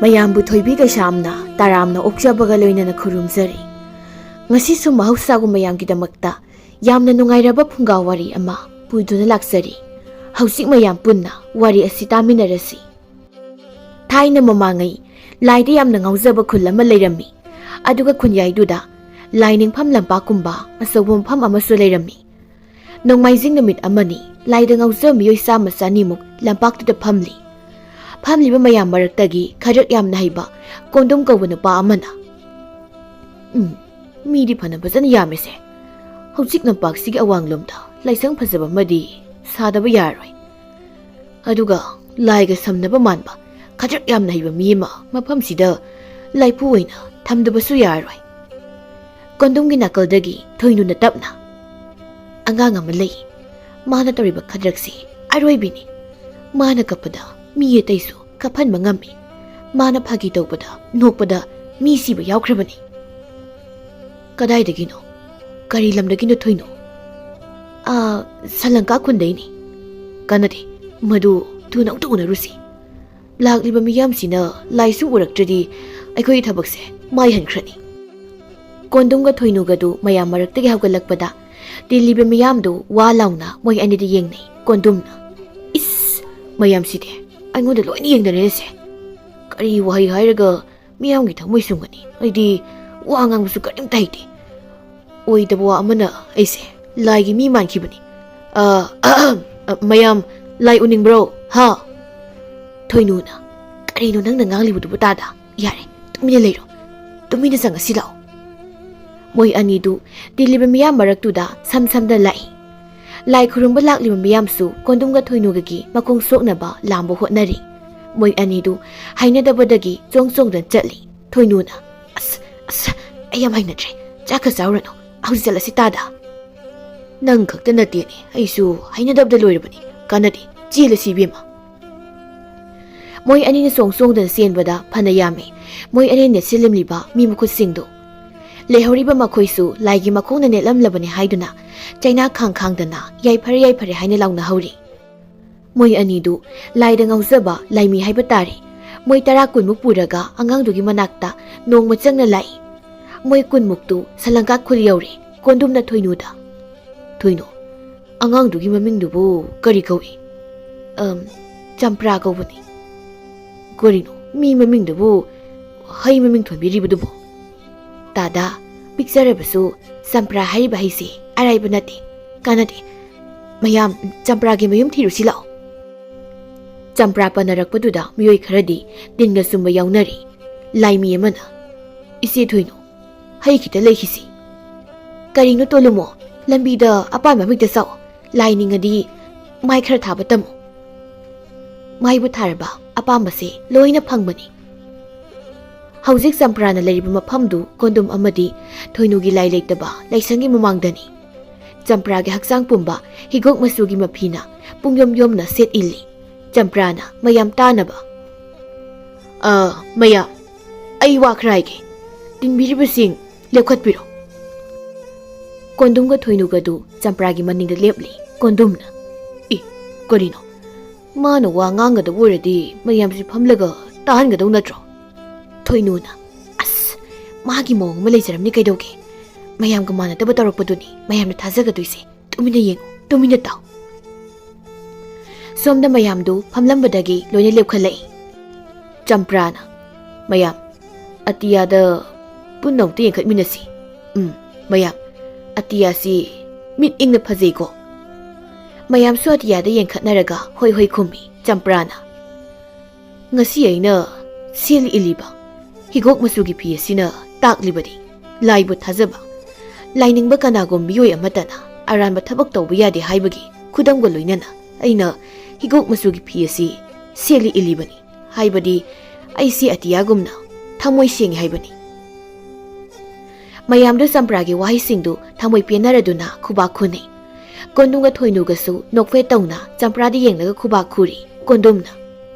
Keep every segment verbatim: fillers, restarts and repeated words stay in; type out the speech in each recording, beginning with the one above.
ꯃꯌꯥꯝꯕꯨ ꯊꯣꯏꯕꯤ ꯀꯩꯁꯥꯝꯅ ꯇꯔꯥꯝꯅ ꯑꯣꯛꯆꯕꯒ ꯂꯣꯏꯅꯅ ꯈꯨꯔꯨꯝꯖꯔꯤ꯫ ꯉꯁꯤꯁꯨ ꯃꯍꯧꯁꯥꯒꯨꯝ ꯃꯌꯥꯝꯒꯤꯗꯃꯛꯇ ꯌꯥꯝꯅ ꯅꯨꯡꯉꯥꯏꯔꯕ ꯐꯨꯡꯒꯥ ꯋꯥꯔꯤ ꯑꯃ ꯄꯨꯗꯨꯅ ꯂꯥꯛꯆꯔꯤ꯫ ꯍꯧꯖꯤꯛ ꯃꯌꯥꯝ ꯄꯨꯟꯅ ꯋꯥꯔꯤ ꯑꯁꯤ ꯇꯥꯃꯤꯟꯅꯔꯁꯤ꯫ ꯊꯥꯏꯅ ꯃꯃꯥꯡꯉꯩ ꯂꯥꯏꯗ ꯌꯥꯝꯅ ꯉꯥꯎꯖꯕ ꯈꯨꯜ ꯑꯃ ꯂꯩꯔꯝꯃꯤ꯫ ꯑꯗꯨꯒ ꯈꯨꯟꯌꯥꯏꯗꯨꯗ ꯂꯥꯏ ꯅꯤꯡꯐꯝ ꯂꯝꯄꯥꯛꯀꯨꯝꯕ ꯑꯆꯧꯕ ꯃꯐꯝ ꯑꯃꯁꯨ ꯂꯩꯔꯝꯃꯤ꯫ ꯅꯣꯡꯃꯥꯏꯖꯤꯡ ꯅꯨꯃꯤꯠ ꯑꯃꯅꯤ ꯂꯥꯏꯗ ꯉꯥꯎꯖꯕ ꯃꯤꯑꯣꯏ ꯆꯥꯝꯃ ꯆꯅꯤꯃꯨꯛ ꯂꯝꯄꯥꯛꯇꯨꯗ ꯐꯝꯂꯤ꯫ ꯐꯝꯂꯤꯕ ꯃꯌꯥꯝ ꯃꯔꯛꯇꯒꯤ ꯈꯗ꯭ꯔꯛ ꯌꯥꯝꯅ ꯍꯩꯕ ꯀꯣꯟꯗꯨꯝ ꯀꯧꯕ ꯅꯨꯄꯥ ꯑꯃꯅ, "ꯎꯝ, ꯃꯤꯗꯤ ꯐꯅ ꯐꯖꯅ ꯌꯥꯝꯃꯤꯁꯦ꯫ ꯍꯧꯖꯤꯛ ꯂꯝꯄꯥꯛꯁꯤꯒꯤ ꯑꯋꯥꯡꯂꯣꯝꯗ ꯂꯥꯏꯁꯪ ꯐꯖꯕ ꯑꯃꯗꯤ ꯁꯥꯗꯕ ꯌꯥꯔꯣꯏ꯫ ꯑꯗꯨꯒ ꯂꯥꯏꯒ ꯁꯝꯅꯕ ꯃꯥꯟꯕ ꯈꯗ꯭ꯔꯛ ꯌꯥꯝꯅ ꯍꯩꯕ ꯃꯤ ꯑꯃ ꯃꯐꯝꯁꯤꯗ ꯂꯥꯏꯐꯨ ꯑꯣꯏꯅ ꯊꯝꯗꯕꯁꯨ ꯌꯥꯔꯣꯏ꯫" ꯀꯣꯟꯗꯨꯝꯒꯤ ꯅꯥꯀꯜꯗꯒꯤ ꯊꯣꯏꯅꯨꯅ ꯇꯞꯅ, "ꯑꯉꯥꯡ ꯑꯃ ꯂꯩ꯫ ꯃꯥꯅ ꯇꯧꯔꯤꯕ ꯈꯗ꯭ꯔꯛꯁꯤ ꯑꯔꯣꯏꯕꯤꯅꯤ꯫ ꯃꯥꯅ ꯀꯞꯄꯗ ꯃꯤ ꯑꯇꯩꯁꯨ ꯀꯞꯍꯟꯕ ꯉꯝꯃꯤ꯫ ꯃꯥꯅ ꯐꯥꯒꯤ ꯇꯧꯕꯗ, ꯅꯣꯛꯄꯗ ꯃꯤ ꯁꯤꯕ ꯌꯥꯎꯈ꯭ꯔꯕꯅꯤ꯫" "ꯀꯗꯥꯏꯗꯒꯤꯅꯣ? ꯀꯔꯤ ꯂꯝꯗꯒꯤꯅꯣ ꯊꯣꯏꯅꯨ?" "ꯑꯥ, ꯁꯂꯪꯀꯥ ꯈꯨꯟꯗꯩꯅꯤ꯫" "ꯀꯥꯟꯅꯗꯦ, ꯃꯗꯨ ꯊꯨꯅ ꯑꯃꯨꯛꯇ ꯎꯅꯔꯨꯁꯤ꯫ ꯂꯥꯛꯂꯤꯕ ꯃꯤꯌꯥꯝꯁꯤꯅ ꯂꯥꯏꯁꯨ ꯎꯔꯛꯇ꯭ꯔꯗꯤ ꯑꯩꯈꯣꯏꯒꯤ ꯊꯕꯛꯁꯦ ꯃꯥꯏꯍꯟꯈ꯭ꯔꯅꯤ꯫" ꯀꯣꯟꯗꯨꯝꯒ ꯊꯣꯏꯅꯨꯒꯗꯨ ꯃꯌꯥꯝ ꯃꯔꯛꯇꯒꯤ ꯍꯧꯒꯠꯂꯛꯄꯗ ꯇꯤꯜꯂꯤꯕ ꯃꯤꯌꯥꯝꯗꯨ ꯋꯥ ꯂꯥꯎꯅ ꯃꯣꯏ ꯑꯅꯤꯗ ꯌꯦꯡꯅꯩ꯫ ꯀꯣꯟꯗꯨꯝꯅ, "ꯏꯁ, ꯃꯌꯥꯝꯁꯤꯗꯤ ꯑꯩꯉꯣꯟꯗ ꯂꯣꯏꯅ ꯌꯦꯡꯅꯔꯦꯁꯦ꯫ ꯀꯔꯤ ꯋꯥꯍꯩ ꯍꯥꯏꯔꯒ ꯃꯤꯌꯥꯝꯒꯤ ꯊꯃꯣꯏ ꯁꯨꯝꯒꯅꯤ? ꯑꯩꯗꯤ ꯋꯥ ꯉꯥꯡꯕꯁꯨ ꯀꯔꯤꯝꯇ ꯍꯩꯇꯦ꯫ ꯑꯣꯏꯗꯕ ꯋꯥ ꯑꯃꯅ ꯑꯩꯁꯦ ꯂꯥꯏꯒꯤ ꯃꯤ ꯃꯥꯟꯈꯤꯕꯅꯤ꯫ ꯑ, ꯑꯍꯝ, ꯑ, ꯃꯌꯥꯝ, ꯂꯥꯏ ꯎꯅꯤꯡꯕ꯭ꯔꯣ? ꯍꯥ?" ꯊꯣꯏꯅꯨꯅ, "ꯀꯔꯤꯅꯣ ꯅꯪꯅ ꯉꯥꯡꯂꯤꯕꯗꯨꯕꯨ ꯇꯥꯗ? ꯌꯥꯔꯦ, ꯇꯨꯃꯤꯟꯅ ꯂꯩꯔꯣ꯫ ꯇꯨꯃꯤꯟꯅ ꯆꯪꯉꯁꯤ ꯂꯥꯛꯑꯣ꯫" ꯃꯣꯏ ꯑꯅꯤꯗꯨ ꯇꯤꯜꯂꯤꯕ ꯃꯤꯌꯥꯝ ꯃꯔꯛꯇꯨꯗ ꯁꯝ ꯁꯝꯗ ꯂꯥꯛꯏ꯫ ꯂꯥꯏ ꯈꯨꯔꯨꯝꯕ ꯂꯥꯛꯂꯤꯕ ꯃꯤꯌꯥꯝꯁꯨ ꯀꯣꯟꯗꯨꯝꯒ ꯊꯣꯏꯅꯨꯒꯒꯤ ꯃꯈꯣꯡ ꯁꯣꯛꯅꯕ ꯂꯥꯝꯕ ꯍꯣꯠꯅꯔꯤ꯫ ꯃꯣꯏ ꯑꯅꯤꯗꯨ ꯍꯩꯅꯗꯕꯗꯒꯤ ꯆꯣꯡ ꯆꯣꯡꯗꯅ ꯆꯠꯂꯤ꯫ ꯊꯣꯏꯅꯨꯅ, "ꯑꯁ, ꯑꯁ, ꯑꯩ ꯌꯥꯝ ꯍꯩꯅꯗ꯭ꯔꯦ꯫ ꯆꯥꯛꯀ ꯆꯥꯔꯨꯔꯅꯨ꯫ ꯍꯧꯖꯤꯛ ꯆꯠꯂꯁꯤ ꯇꯥꯗ꯫" "ꯅꯪ ꯈꯛꯇ ꯅꯠꯇꯦꯅꯦ, ꯑꯩꯁꯨ ꯍꯩꯅꯗꯕꯗ ꯂꯣꯏꯔꯕꯅꯤ꯫ ꯀꯥꯟꯅꯗꯦ, ꯆꯦꯜꯂꯁꯤ ꯏꯕꯦꯝꯃ꯫" ꯃꯣꯏ ꯑꯅꯤꯅ ꯆꯣꯡ ꯆꯣꯡꯗꯅ ꯆꯦꯟꯕꯗ ꯐꯅ ꯌꯥꯝꯃꯤ ꯃꯣꯏ ꯑꯅꯤꯅ ꯅꯦꯠꯁꯤꯜꯂꯝꯂꯤꯕ ꯃꯤ ꯃꯈꯨꯠꯁꯤꯡꯗꯨ꯫ ꯂꯩꯍꯧꯔꯤꯕ ꯃꯈꯣꯏꯁꯨ ꯂꯥꯏꯒꯤ ꯃꯈꯣꯡꯅ ꯅꯦꯠꯂꯝꯂꯕꯅꯤ ꯍꯥꯏꯗꯨꯅ ꯆꯩꯅꯥ ꯈꯥꯡ ꯈꯥꯡꯗꯅ, "ꯌꯥꯏꯐꯔꯦ, ꯌꯥꯏꯐꯔꯦ" ꯍꯥꯏꯅ ꯂꯥꯎꯅꯍꯧꯔꯤ꯫ ꯃꯣꯏ ꯑꯅꯤꯗꯨ ꯂꯥꯏꯗ ꯉꯥꯎꯖꯕ ꯂꯥꯏꯃꯤ ꯍꯥꯏꯕ ꯇꯥꯔꯦ꯫ ꯃꯣꯏ ꯇꯔꯥ ꯀꯨꯟꯃꯨꯛ ꯄꯨꯔꯒ ꯑꯉꯥꯡꯗꯨꯒꯤ ꯃꯅꯥꯛꯇ ꯅꯣꯡꯃ ꯆꯪꯅ ꯂꯥꯛꯏ꯫ ꯃꯣꯏ ꯀꯨꯟꯃꯨꯛꯇꯨ ꯁꯂꯪꯀꯥ ꯈꯨꯜ ꯌꯧꯔꯦ꯫ ꯀꯣꯟꯗꯨꯝꯅ ꯊꯣꯏꯅꯨꯗ, "ꯊꯣꯏꯅꯨ, ꯑꯉꯥꯡꯗꯨꯒꯤ ꯃꯃꯤꯡꯗꯨꯕꯨ ꯀꯔꯤ ꯀꯧꯏ?" "ꯑꯝ, ꯆꯝꯄ꯭ꯔꯥ ꯀꯧꯕꯅꯤ꯫" "ꯀꯔꯤꯅꯣ, ꯃꯤ ꯃꯃꯤꯡꯗꯨꯕꯨ ꯍꯩ ꯃꯃꯤꯡ ꯊꯣꯟꯕꯤꯔꯤꯕꯗꯨꯕꯣ?" "ꯇꯥꯗꯥ, ꯄꯤꯛꯆꯔꯕꯁꯨ ꯆꯝꯄ꯭ꯔꯥ ꯍꯥꯏꯔꯤꯕ ꯍꯩꯁꯦ ꯑꯔꯥꯏꯕ ꯅꯠꯇꯦ, ꯀꯥꯟꯅꯗꯦ꯫ ꯃꯌꯥꯝ, ꯆꯝꯄ꯭ꯔꯥꯒꯤ ꯃꯌꯨꯝ ꯊꯤꯔꯨꯁꯤ ꯂꯥꯛꯑꯣ꯫" ꯆꯝꯄ꯭ꯔꯥ ꯄꯟꯅꯔꯛꯄꯗꯨꯗ ꯃꯤꯑꯣꯏ ꯈꯔꯗꯤ ꯇꯤꯟꯒ ꯆꯨꯝꯕ ꯌꯥꯎꯅꯔꯤ꯫ ꯂꯥꯏꯃꯤ ꯑꯃꯅ, "ꯏꯆꯦ ꯊꯣꯏꯅꯨ, ꯍꯩ ꯈꯤꯇ ꯂꯩꯈꯤꯁꯤ꯫" "ꯀꯔꯤꯅꯣ ꯇꯣꯂꯨꯃꯣ, ꯂꯝꯕꯤꯗ ꯑꯄꯥꯝꯕ ꯑꯃ ꯍꯦꯛꯇ ꯆꯥꯎ꯫ ꯂꯥꯏ ꯅꯤꯡꯉꯗꯤ ꯃꯥꯏ ꯈꯔ ꯊꯥꯕ ꯇꯝꯃꯨ꯫ ꯃꯥꯏꯕꯨ ꯊꯥꯔꯕ ꯑꯄꯥꯝꯕꯁꯦ ꯂꯣꯏꯅ ꯐꯪꯕꯅꯤ꯫" ꯍꯧꯖꯤꯛ ꯆꯝꯄ꯭ꯔꯥꯅ ꯂꯩꯔꯤꯕ ꯃꯐꯝꯗꯨ ꯀꯣꯟꯗꯨꯝ ꯑꯃꯗꯤ ꯊꯣꯏꯅꯨꯒꯤ ꯂꯥꯏ ꯂꯩꯇꯕ ꯂꯥꯏꯁꯪꯒꯤ ꯃꯃꯥꯡꯗꯅꯤ꯫ ꯆꯝꯄ꯭ꯔꯥꯒꯤ ꯍꯛꯆꯥꯡ ꯄꯨꯝꯕ ꯍꯤꯒꯣꯛ ꯃꯆꯨꯒꯤ ꯃꯐꯤꯅ ꯄꯨꯡꯌꯣꯝ ꯌꯣꯝꯅ ꯁꯦꯠ ꯏꯜꯂꯤ꯫ ꯆꯝꯄ꯭ꯔꯥꯅ ꯃꯌꯥꯝ ꯇꯥꯅꯕ, "ꯑ, ꯃꯌꯥꯝ, ꯑꯩ ꯋꯥ ꯈꯔ ꯍꯥꯏꯒꯦ꯫ ꯇꯤꯟꯕꯤꯔꯤꯕꯁꯤꯡ, ꯂꯦꯞꯈꯠꯄꯤꯔꯣ꯫" ꯀꯣꯟꯗꯨꯝꯒ ꯊꯣꯏꯅꯨꯒꯗꯨ ꯆꯝꯄ꯭ꯔꯥꯒꯤ ꯃꯅꯤꯡꯗ ꯂꯦꯞꯂꯤ꯫ ꯀꯣꯟꯗꯨꯝꯅ, "ꯏ, ꯀꯔꯤꯅꯣ? ꯃꯥꯅ ꯋꯥ ꯉꯥꯡꯒꯗꯕ ꯑꯣꯏꯔꯗꯤ ꯃꯌꯥꯝꯁꯤ ꯐꯝꯂꯒ ꯇꯥꯍꯟꯒꯗꯧ ꯅꯠꯇ꯭ꯔꯣ?" ꯊꯣꯏꯅꯨꯅ, "ꯑꯁ, ꯃꯥꯒꯤ ꯃꯑꯣꯡ ꯑꯃ ꯂꯩꯖꯔꯝꯅꯤ ꯀꯩꯗꯧꯒꯦ? ꯃꯌꯥꯝꯒ ꯃꯥꯟꯅꯗꯕ ꯇꯧꯔꯛꯄꯗꯨꯅꯤ ꯃꯌꯥꯝꯅ ꯊꯥꯖꯒꯗꯣꯏꯁꯦ꯫ ꯇꯨꯃꯤꯟꯅ ꯌꯦꯡꯉꯨ, ꯇꯨꯃꯤꯟꯅ ꯇꯥꯎ꯫" ꯁꯣꯝꯗ ꯃꯌꯥꯝꯗꯨ ꯐꯝꯂꯝꯕꯗꯒꯤ ꯂꯣꯏꯅ ꯂꯦꯞꯈꯠꯂꯛꯏ꯫ ꯆꯝꯄ꯭ꯔꯥꯅ, "ꯃꯌꯥꯝ, ꯑꯇꯤꯌꯥꯗ ꯄꯨꯟꯅ ꯑꯃꯨꯛꯇ ꯌꯦꯡꯈꯠꯃꯤꯟꯅꯁꯤ꯫ ꯎꯝ, ꯃꯌꯥꯝ, ꯑꯇꯤꯌꯥꯁꯤ ꯃꯤꯠ ꯏꯪꯅ ꯐꯖꯩꯀꯣ?" ꯃꯌꯥꯝꯁꯨ ꯑꯇꯤꯌꯥꯗ ꯌꯦꯡꯈꯠꯅꯔꯒ ꯍꯣꯏ ꯍꯣꯏ ꯈꯨꯝꯃꯤ꯫ ꯆꯝꯄ꯭ꯔꯥꯅ, "ꯉꯁꯤ ꯑꯩꯅ ꯁꯦꯠꯂꯤ ꯏꯜꯂꯤꯕ ꯍꯤꯒꯣꯛ ꯃꯆꯨꯒꯤ ꯐꯤ ꯑꯁꯤꯅ ꯇꯥꯛꯂꯤꯕꯗꯤ ꯂꯥꯏꯕꯨ ꯊꯥꯖꯕ, ꯂꯥꯏꯅꯤꯡꯕ ꯀꯅꯥꯒꯨꯝꯕ ꯃꯤꯑꯣꯏ ꯑꯃꯠꯇꯅ ꯑꯔꯥꯟꯕ ꯊꯕꯛ ꯇꯧꯕ ꯌꯥꯗꯦ ꯍꯥꯏꯕꯒꯤ ꯈꯨꯗꯝꯒ ꯂꯣꯏꯅꯅ ꯑꯩꯅ ꯍꯤꯒꯣꯛ ꯃꯆꯨꯒꯤ ꯐꯤ ꯑꯁꯤ ꯁꯦꯠꯂꯤ ꯏꯜꯂꯤꯕꯅꯤ꯫ ꯍꯥꯏꯕꯗꯤ ꯑꯩꯁꯤ ꯑꯇꯤꯌꯥꯒꯨꯝꯅ ꯊꯃꯣꯏ ꯁꯦꯡꯉꯤ ꯍꯥꯏꯕꯅꯤ꯫" ꯃꯌꯥꯝꯗꯨ ꯆꯝꯄ꯭ꯔꯥꯒꯤ ꯋꯥꯍꯩꯁꯤꯡꯗꯨ ꯊꯃꯣꯏ ꯄꯦꯟꯅꯔꯗꯨꯅ ꯈꯨꯕꯥꯛ ꯈꯨꯅꯩ꯫ ꯀꯣꯟꯗꯨꯝꯒ ꯊꯣꯏꯅꯨꯒꯁꯨ ꯅꯣꯛꯐꯦꯠ ꯇꯧꯅ ꯆꯝꯄ꯭ꯔꯥꯗ ꯌꯦꯡꯂꯒ ꯈꯨꯕꯥꯛ ꯈꯨꯔꯤ꯫ ꯀꯣꯟꯗꯨꯝꯅ,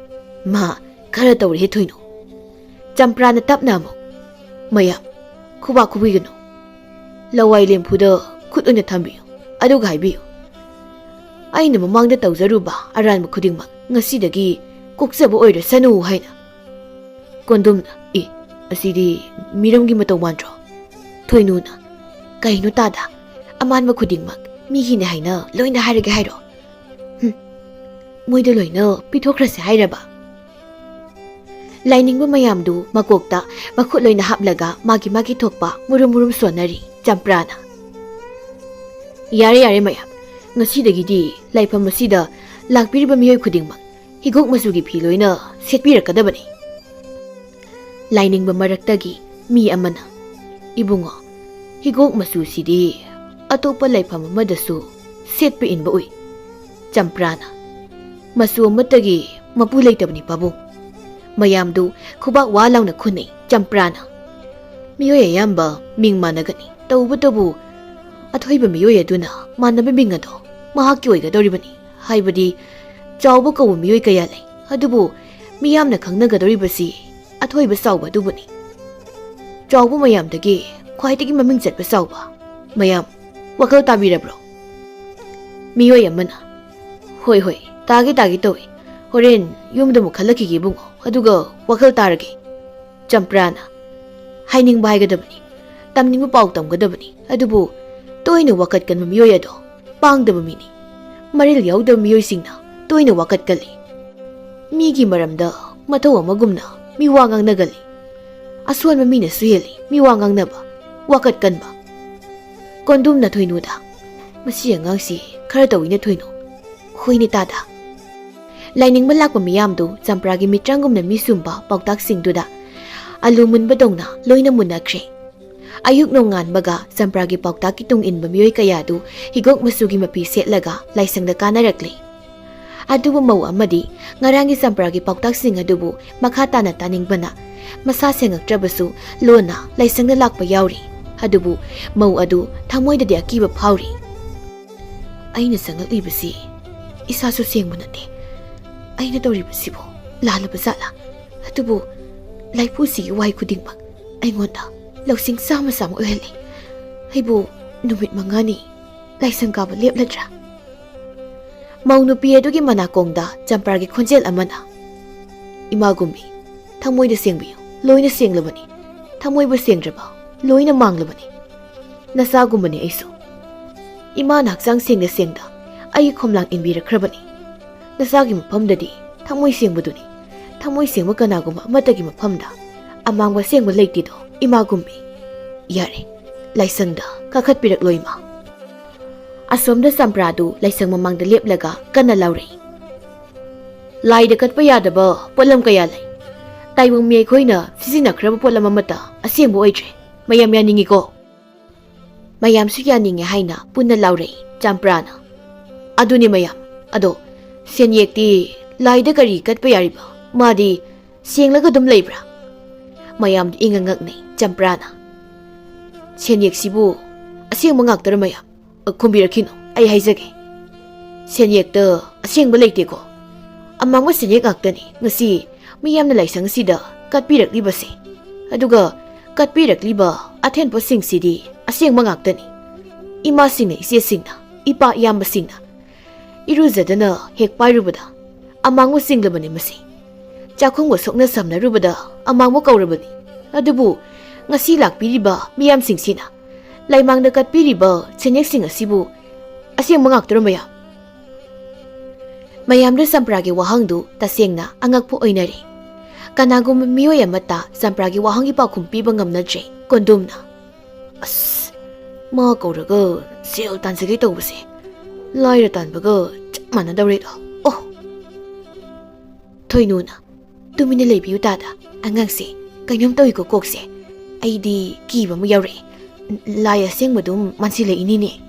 "ꯃꯥ ꯈꯔ ꯇꯧꯔꯦꯍꯦ ꯊꯣꯏꯅꯨ꯫" ꯆꯝꯄ꯭ꯔꯥꯅ ꯇꯞꯅ ꯑꯃꯨꯛ, "ꯃꯌꯥꯝ, ꯈꯨꯕꯥꯛ ꯈꯨꯕꯤꯒꯅꯨ꯫ ꯂꯋꯥꯏ ꯂꯦꯝꯐꯨꯗ ꯈꯨꯠ ꯑꯣꯏꯅ ꯊꯝꯕꯤꯌꯨ, ꯑꯗꯨꯒ ꯍꯥꯏꯕꯤꯌꯨ, ꯑꯩꯅ ꯃꯃꯥꯡꯗ ꯇꯧꯖꯔꯨꯕ ꯑꯔꯥꯟꯕ ꯈꯨꯗꯤꯡꯃꯛ ꯉꯁꯤꯗꯒꯤ ꯀꯣꯛꯆꯕ ꯑꯣꯏꯔꯁꯅꯨ ꯍꯥꯏꯅ꯫ ꯀꯣꯟꯗꯨꯝꯅ, "ꯑꯦ, ꯑꯁꯤꯗꯤ ꯃꯤꯔꯝꯒꯤ ꯃꯇꯧ ꯃꯥꯟꯗ꯭ꯔꯣ?" ꯊꯣꯏꯅꯨꯅ, "ꯀꯩꯅꯣ ꯇꯥꯗ? ꯑꯃꯥꯟꯕ ꯈꯨꯗꯤꯡꯃꯛ ꯃꯤꯒꯤꯅꯦ ꯍꯥꯏꯅ ꯂꯣꯏꯅ ꯍꯥꯏꯔꯒꯦ ꯍꯥꯏꯔꯣ? ꯍꯨꯝ, ꯃꯣꯏꯗ ꯂꯣꯏꯅ ꯄꯤꯊꯣꯛꯈ꯭ꯔꯁꯦ ꯍꯥꯏꯔꯕ?" ꯂꯥꯏꯅꯤꯡꯕ ꯃꯌꯥꯝꯗꯨ ꯃꯀꯣꯛꯇ ꯃꯈꯨꯠ ꯂꯣꯏꯅ ꯍꯥꯞꯂꯒ ꯃꯥꯒꯤ ꯃꯥꯒꯤ ꯊꯣꯛꯄ ꯃꯨꯔꯨꯝ ꯃꯨꯔꯨꯝ ꯁꯣꯟꯅꯔꯤ ꯆꯝꯄ꯭ꯔꯥꯅ꯫ "ꯌꯥꯔꯦ, ꯌꯥꯔꯦ ꯃꯌꯥꯝ, ꯉꯁꯤꯗꯒꯤꯗꯤ ꯂꯥꯏꯐꯝ ꯑꯁꯤꯗ ꯂꯥꯛꯄꯤꯔꯤꯕ ꯃꯤꯑꯣꯏ ꯈꯨꯗꯤꯡꯃꯛ ꯍꯤꯒꯣꯛ ꯃꯆꯨꯒꯤ ꯐꯤ ꯂꯣꯏꯅ ꯁꯦꯠꯄꯤꯔꯛꯀꯗꯕꯅꯤ꯫" ꯂꯥꯏꯅꯤꯡꯕ ꯃꯔꯛꯇꯒꯤ ꯃꯤ ꯑꯃꯅ, "ꯏꯕꯨꯡꯉꯣ, ꯍꯤꯒꯣꯛ ꯃꯆꯨꯁꯤꯗꯤ ꯑꯇꯣꯞꯄ ꯂꯥꯏꯐꯝ ꯑꯃꯗꯁꯨ ꯁꯦꯠꯄ ꯏꯟꯕ ꯎꯏ꯫" ꯆꯝꯄ꯭ꯔꯥꯅ, "ꯃꯆꯨ ꯑꯃꯠꯇꯒꯤ ꯃꯄꯨ ꯂꯩꯇꯕꯅꯤ ꯄꯥꯕꯨꯡ꯫" ꯃꯌꯥꯝꯗꯨ ꯈꯨꯕꯥꯛ ꯋꯥ ꯂꯥꯎꯅ ꯈꯨꯅꯩ ꯆꯝꯄ꯭ꯔꯥꯅ꯫ "ꯃꯤꯑꯣꯏ ꯑꯌꯥꯝꯕ ꯃꯤꯡ ꯃꯥꯟꯅꯒꯅꯤ, ꯇꯧꯕꯇꯕꯨ ꯑꯊꯣꯏꯕ ꯃꯤꯑꯣꯏ ꯑꯗꯨꯅ ꯃꯥꯟꯅꯕ ꯃꯤꯡ ꯑꯗꯣ ꯃꯍꯥꯛꯀꯤ ꯑꯣꯏꯒꯗꯧꯔꯤꯕꯅꯤ꯫ ꯍꯥꯏꯕꯗꯤ ꯆꯥꯎꯕ ꯀꯧꯕ ꯃꯤꯑꯣꯏ ꯀꯌꯥ ꯂꯩ, ꯑꯗꯨꯕꯨ ꯃꯤꯌꯥꯝꯅ ꯈꯪꯅꯒꯗꯧꯔꯤꯕꯁꯤ ꯑꯊꯣꯏꯕ ꯆꯥꯎꯕ ꯑꯗꯨꯕꯨꯅꯤ꯫ ꯆꯥꯎꯕ ꯃꯌꯥꯝꯗꯒꯤ ꯈ꯭ꯋꯥꯏꯗꯒꯤ ꯃꯃꯤꯡ ꯆꯠꯄ ꯆꯥꯎꯕ꯫ ꯃꯌꯥꯝ ꯋꯥꯈꯜ ꯇꯥꯕꯤꯔꯕ꯭ꯔꯣ?" ꯃꯤꯑꯣꯏ ꯑꯃꯅ, "ꯍꯣꯏ, ꯍꯣꯏ, ꯇꯥꯒꯦ ꯇꯥꯒꯦ ꯇꯧꯏ꯫ ꯍꯣꯔꯦꯟ ꯌꯨꯝꯗ ꯑꯃꯨꯛ ꯈꯜꯂꯛꯈꯤꯒꯦ ꯏꯕꯨꯡꯉꯣ, ꯑꯗꯨꯒ ꯋꯥꯈꯜ ꯇꯥꯔꯒꯦ꯫" ꯆꯝꯄ꯭ꯔꯥꯅ, "ꯍꯥꯏꯅꯤꯡꯕ ꯍꯥꯏꯒꯗꯕꯅꯤ, ꯇꯝꯅꯤꯡꯕ ꯄꯥꯎ ꯇꯝꯒꯗꯕꯅꯤ, ꯑꯗꯨꯕꯨ ꯇꯣꯏꯅ ꯋꯥꯀꯠꯀꯟꯕ ꯃꯤꯑꯣꯏ ꯑꯗꯣ ꯄꯥꯡꯗꯕ ꯃꯤꯅꯤ꯫ ꯃꯔꯤꯜ ꯌꯥꯎꯗꯕ ꯃꯤꯑꯣꯏꯁꯤꯡꯅ ꯇꯣꯏꯅ ꯋꯥꯀꯠꯀꯜꯂꯤ꯫ ꯃꯤꯒꯤ ꯃꯔꯝꯗ ꯃꯊꯧ ꯑꯃꯒꯨꯝꯅ ꯃꯤ ꯋꯥ ꯉꯥꯡꯅꯒꯜꯂꯤ꯫ ꯑꯁꯣꯟꯕ ꯃꯤꯅꯁꯨ ꯍꯦꯜꯂꯤ ꯃꯤ ꯋꯥ ꯉꯥꯡꯅꯕ, ꯋꯥꯀꯠꯀꯟꯕ꯫" ꯀꯣꯟꯗꯨꯝꯅ ꯊꯣꯏꯅꯨꯗ, "ꯃꯁꯤ ꯑꯉꯥꯡꯁꯤ ꯈꯔ ꯇꯧꯏꯅ ꯊꯣꯏꯅꯨ꯫" "ꯍꯣꯏꯅꯦ ꯇꯥꯗ꯫" ꯂꯥꯏꯅꯤꯡꯕ ꯂꯥꯛꯄ ꯃꯤꯌꯥꯝꯗꯨ ꯆꯝꯄ꯭ꯔꯥꯒꯤ ꯃꯤꯇ꯭ꯔꯪꯒꯨꯝꯅ ꯃꯤ ꯁꯨꯝꯕ ꯄꯥꯎꯇꯥꯛꯁꯤꯡꯗꯨꯗ ꯑꯂꯨ ꯃꯨꯟꯕꯗꯧꯅ ꯂꯣꯏꯅ ꯃꯨꯟꯅꯈ꯭ꯔꯦ꯫ ꯑꯌꯨꯛ ꯅꯣꯡꯉꯥꯟꯕꯒ ꯆꯝꯄ꯭ꯔꯥꯒꯤ ꯄꯥꯎꯇꯥꯛꯀꯤ ꯇꯨꯡ ꯏꯟꯕ ꯃꯤꯑꯣꯏ ꯀꯌꯥꯗꯨ ꯍꯤꯒꯣꯛ ꯃꯆꯨꯒꯤ ꯃꯐꯤ ꯁꯦꯠꯂꯒ ꯂꯥꯏꯁꯪꯗ ꯀꯥꯅꯔꯛꯂꯦ꯫ ꯑꯗꯨꯕꯨ ꯃꯧ ꯑꯃꯗꯤ ꯉꯔꯥꯡꯒꯤ ꯆꯝꯄ꯭ꯔꯥꯒꯤ ꯄꯥꯎꯇꯥꯛꯁꯤꯡ ꯑꯗꯨꯕꯨ ꯃꯈꯥ ꯇꯥꯅ ꯇꯥꯅꯤꯡꯕꯅ ꯃꯁꯥ ꯁꯦꯡꯉꯛꯇ꯭ꯔꯕꯁꯨ ꯂꯣꯟꯅ ꯂꯥꯏꯁꯪꯗ ꯂꯥꯛꯄ ꯌꯥꯎꯔꯤ꯫ ꯑꯗꯨꯕꯨ ꯃꯧ ꯑꯗꯨ ꯊꯃꯣꯏꯗꯗꯤ ꯑꯀꯤꯕ ꯐꯥꯎꯔꯤ꯫ "ꯑꯩꯅ ꯆꯪꯂꯛꯂꯤꯕꯁꯤ ꯏꯁꯥꯁꯨ ꯁꯦꯡꯕ ꯅꯠꯇꯦ꯫ ꯑꯩꯅ ꯇꯧꯔꯤꯕꯁꯤꯕꯨ ꯂꯥꯜꯂꯕ ꯖꯥꯠꯂꯥ? ꯑꯗꯨꯕꯨ ꯂꯥꯏꯄꯨꯁꯤꯒꯤ ꯋꯥꯍꯩ ꯈꯨꯗꯤꯡꯃꯛ ꯑꯩꯉꯣꯟꯗ ꯂꯧꯁꯤꯡ ꯆꯥꯝꯃ ꯆꯥꯝꯃ ꯑꯣꯏꯍꯜꯂꯤ꯫ ꯑꯩꯕꯨ ꯅꯨꯃꯤꯠ ꯃꯉꯥꯅꯤ ꯂꯥꯏꯁꯪ ꯀꯥꯕ ꯂꯦꯞꯂꯗ꯭ꯔꯥ?" ꯃꯧ ꯅꯨꯄꯤ ꯑꯗꯨꯒꯤ ꯃꯅꯥꯀꯣꯡꯗ ꯆꯝꯄ꯭ꯔꯥꯒꯤ ꯈꯣꯟꯖꯦꯜ ꯑꯃꯅ, "ꯏꯃꯥ ꯒꯨꯝꯕꯤ, ꯊꯃꯣꯏꯗ ꯁꯦꯡꯕꯤꯌꯨ꯫ ꯂꯣꯏꯅ ꯁꯦꯡꯂꯕꯅꯤ꯫ ꯊꯃꯣꯏꯕꯨ ꯁꯦꯡꯗ꯭ꯔꯕ ꯂꯣꯏꯅ ꯃꯥꯡꯂꯕꯅꯤ꯫ ꯅꯆꯥꯒꯨꯝꯕꯅꯤ ꯑꯩꯁꯨ꯫ ꯏꯃꯥꯅ ꯍꯛꯆꯥꯡ ꯁꯦꯡꯅ ꯁꯦꯡꯗ ꯑꯩꯒꯤ ꯈꯣꯝꯂꯥꯡ ꯏꯟꯕꯤꯔꯛꯈ꯭ꯔꯕꯅꯤ꯫ ꯅꯆꯥꯒꯤ ꯃꯐꯝꯗꯗꯤ ꯊꯃꯣꯏ ꯁꯦꯡꯕꯗꯨꯅꯤ꯫ ꯊꯃꯣꯏ ꯁꯦꯡꯕ ꯀꯅꯥꯒꯨꯝꯕ ꯑꯃꯠꯇꯒꯤ ꯃꯐꯝꯗ ꯑꯃꯥꯡꯕ ꯑꯁꯦꯡꯕ ꯂꯩꯇꯦꯗꯣ, ꯏꯃꯥꯒꯨꯝꯕꯤ꯫ ꯌꯥꯔꯦ, ꯂꯥꯏꯁꯪꯗ ꯀꯥꯈꯠꯄꯤꯔꯛꯂꯣ, ꯏꯃꯥ꯫ ꯑꯁꯣꯝꯗ ꯆꯝꯄ꯭ꯔꯥꯗꯨ ꯂꯥꯏꯁꯪ ꯃꯃꯥꯡꯗ ꯂꯦꯞꯂꯒ ꯀꯟꯅ ꯂꯥꯎꯔꯛꯏ꯫ ꯂꯥꯏꯗ ꯀꯠꯄ ꯌꯥꯗꯕ ꯄꯣꯠꯂꯝ ꯀꯌꯥ ꯂꯩ꯫ ꯇꯥꯏꯕꯪ ꯃꯤ ꯑꯩꯈꯣꯏꯅ ꯁꯤꯖꯤꯟꯅꯈ꯭ꯔꯕ ꯄꯣꯠꯂꯝ ꯑꯃꯠꯇ ꯑꯁꯦꯡꯕ ꯑꯣꯏꯗ꯭ꯔꯦ꯫ ꯃꯌꯥꯝ ꯌꯥꯅꯤꯡꯉꯤꯀꯣ? ꯃꯌꯥꯝꯁꯨ ꯌꯥꯅꯤꯡꯉꯦ ꯍꯥꯏꯅ ꯄꯨꯟꯅ ꯂꯥꯎꯔꯛꯏ ꯆꯝꯄ꯭ꯔꯥꯅ꯫ ꯑꯗꯨꯅꯤ ꯃꯌꯥꯝ꯫ ꯑꯗꯣ ꯁꯦꯟꯌꯦꯛꯇꯤ ꯂꯥꯏꯗ ꯀꯔꯤ ꯀꯠꯄ ꯌꯥꯔꯤꯕ? ꯃꯥꯗꯤ ꯁꯦꯡꯂꯒ ꯑꯗꯨꯝ ꯂꯩꯕ꯭ꯔꯥ? ꯃꯌꯥꯝꯗꯨ ꯏꯉꯛ ꯉꯛꯅꯩ ꯆꯝꯄ꯭ꯔꯥꯅ꯫ ꯁꯦꯟꯌꯦꯛꯁꯤꯕꯨ ꯑꯁꯦꯡꯕ ꯉꯥꯛꯇꯔ ꯃꯌꯥꯝ? ꯈꯨꯝꯕꯤꯔꯛꯈꯤꯅꯨ, ꯑꯩ ꯍꯥꯏꯖꯒꯦ꯫ ꯁꯦꯟꯌꯦꯛꯇ ꯑꯁꯦꯡꯕ ꯂꯩꯇꯦꯀꯣ꯫ ꯑꯃꯥꯡꯕ ꯁꯦꯟꯌꯦꯛ ꯉꯥꯛꯇꯅꯤ ꯉꯁꯤ ꯃꯤꯌꯥꯝꯅ ꯂꯥꯏꯁꯪ ꯑꯁꯤꯗ ꯀꯠꯄꯤꯔꯛꯂꯤꯕꯁꯦ꯫ ꯑꯗꯨꯒ ꯀꯠꯄꯤꯔꯛꯂꯤꯕ ꯑꯊꯦꯟ ꯄꯣꯠꯁꯤꯡꯁꯤꯗꯤ ꯑꯁꯦꯡꯕ ꯉꯥꯛꯇꯅꯤ꯫ ꯏꯃꯥꯁꯤꯡꯅ, ꯏꯆꯦꯁꯤꯡꯅ, ꯏꯄꯥ ꯏꯌꯥꯝꯕꯁꯤꯡꯅ ꯏꯔꯨꯖꯗꯅ ꯍꯦꯛ ꯄꯥꯏꯔꯨꯕꯗ ꯑꯃꯥꯡꯕ ꯆꯤꯡꯂꯕꯅꯤ ꯃꯁꯤ꯫ ꯆꯥꯛꯈꯨꯝꯒ ꯁꯣꯛꯅ ꯁꯝꯅꯔꯨꯕꯗ ꯑꯃꯥꯡꯕ ꯀꯧꯔꯕꯅꯤ꯫ ꯑꯗꯨꯕꯨ ꯉꯁꯤ ꯂꯥꯛꯄꯤꯔꯤꯕ ꯃꯤꯌꯥꯝꯁꯤꯡꯁꯤꯅ ꯂꯩꯃꯥꯡꯗ ꯀꯠꯄꯤꯔꯤꯕ ꯁꯦꯟꯌꯦꯛꯁꯤꯡ ꯑꯁꯤꯕꯨ ꯑꯁꯦꯡꯕ ꯉꯥꯛꯇꯔꯣ ꯃꯌꯥꯝ? ꯃꯌꯥꯝꯗ ꯆꯝꯄ꯭ꯔꯥꯒꯤ ꯋꯥꯍꯪꯗꯨ ꯇꯁꯦꯡꯅ ꯑꯉꯛꯄ ꯑꯣꯏꯅꯔꯦ꯫ ꯀꯅꯥꯒꯨꯝꯕ ꯃꯤꯑꯣꯏ ꯑꯃꯠꯇ ꯆꯝꯄ꯭ꯔꯥꯒꯤ ꯋꯥꯍꯪꯒꯤ ꯄꯥꯎꯈꯨꯝ ꯄꯤꯕ ꯉꯝꯅꯗ꯭ꯔꯦ ꯀꯣꯟꯗꯨꯝꯅ꯫ ꯑꯁ, ꯃꯥ ꯀꯧꯔꯒ ꯁꯦꯜ ꯇꯥꯟꯖꯒꯦ ꯇꯧꯕꯁꯦ ꯂꯥꯏꯔ ꯇꯥꯟꯕꯒ ꯆꯞ ꯃꯥꯟꯅꯗꯧꯔꯦꯗꯣ꯫ ꯑꯣ! ꯊꯣꯏꯅꯨꯅ, "ꯇꯨꯃꯤꯟꯅ ꯂꯩꯕꯤꯌꯨ ꯇꯥꯗ, ꯑꯉꯥꯡꯁꯦ ꯀꯩꯅꯣꯝ ꯇꯧꯏꯀꯣ ꯀꯣꯛꯁꯦ꯫ ꯑꯩꯗꯤ ꯀꯤꯕ ꯑꯃ ꯌꯥꯎꯔꯛꯑꯦ꯫ ꯂꯥꯏ ꯑꯁꯦꯡꯕꯗꯨꯝ ꯃꯥꯟꯁꯤꯜꯂꯛꯏꯅꯤꯅꯦ꯫"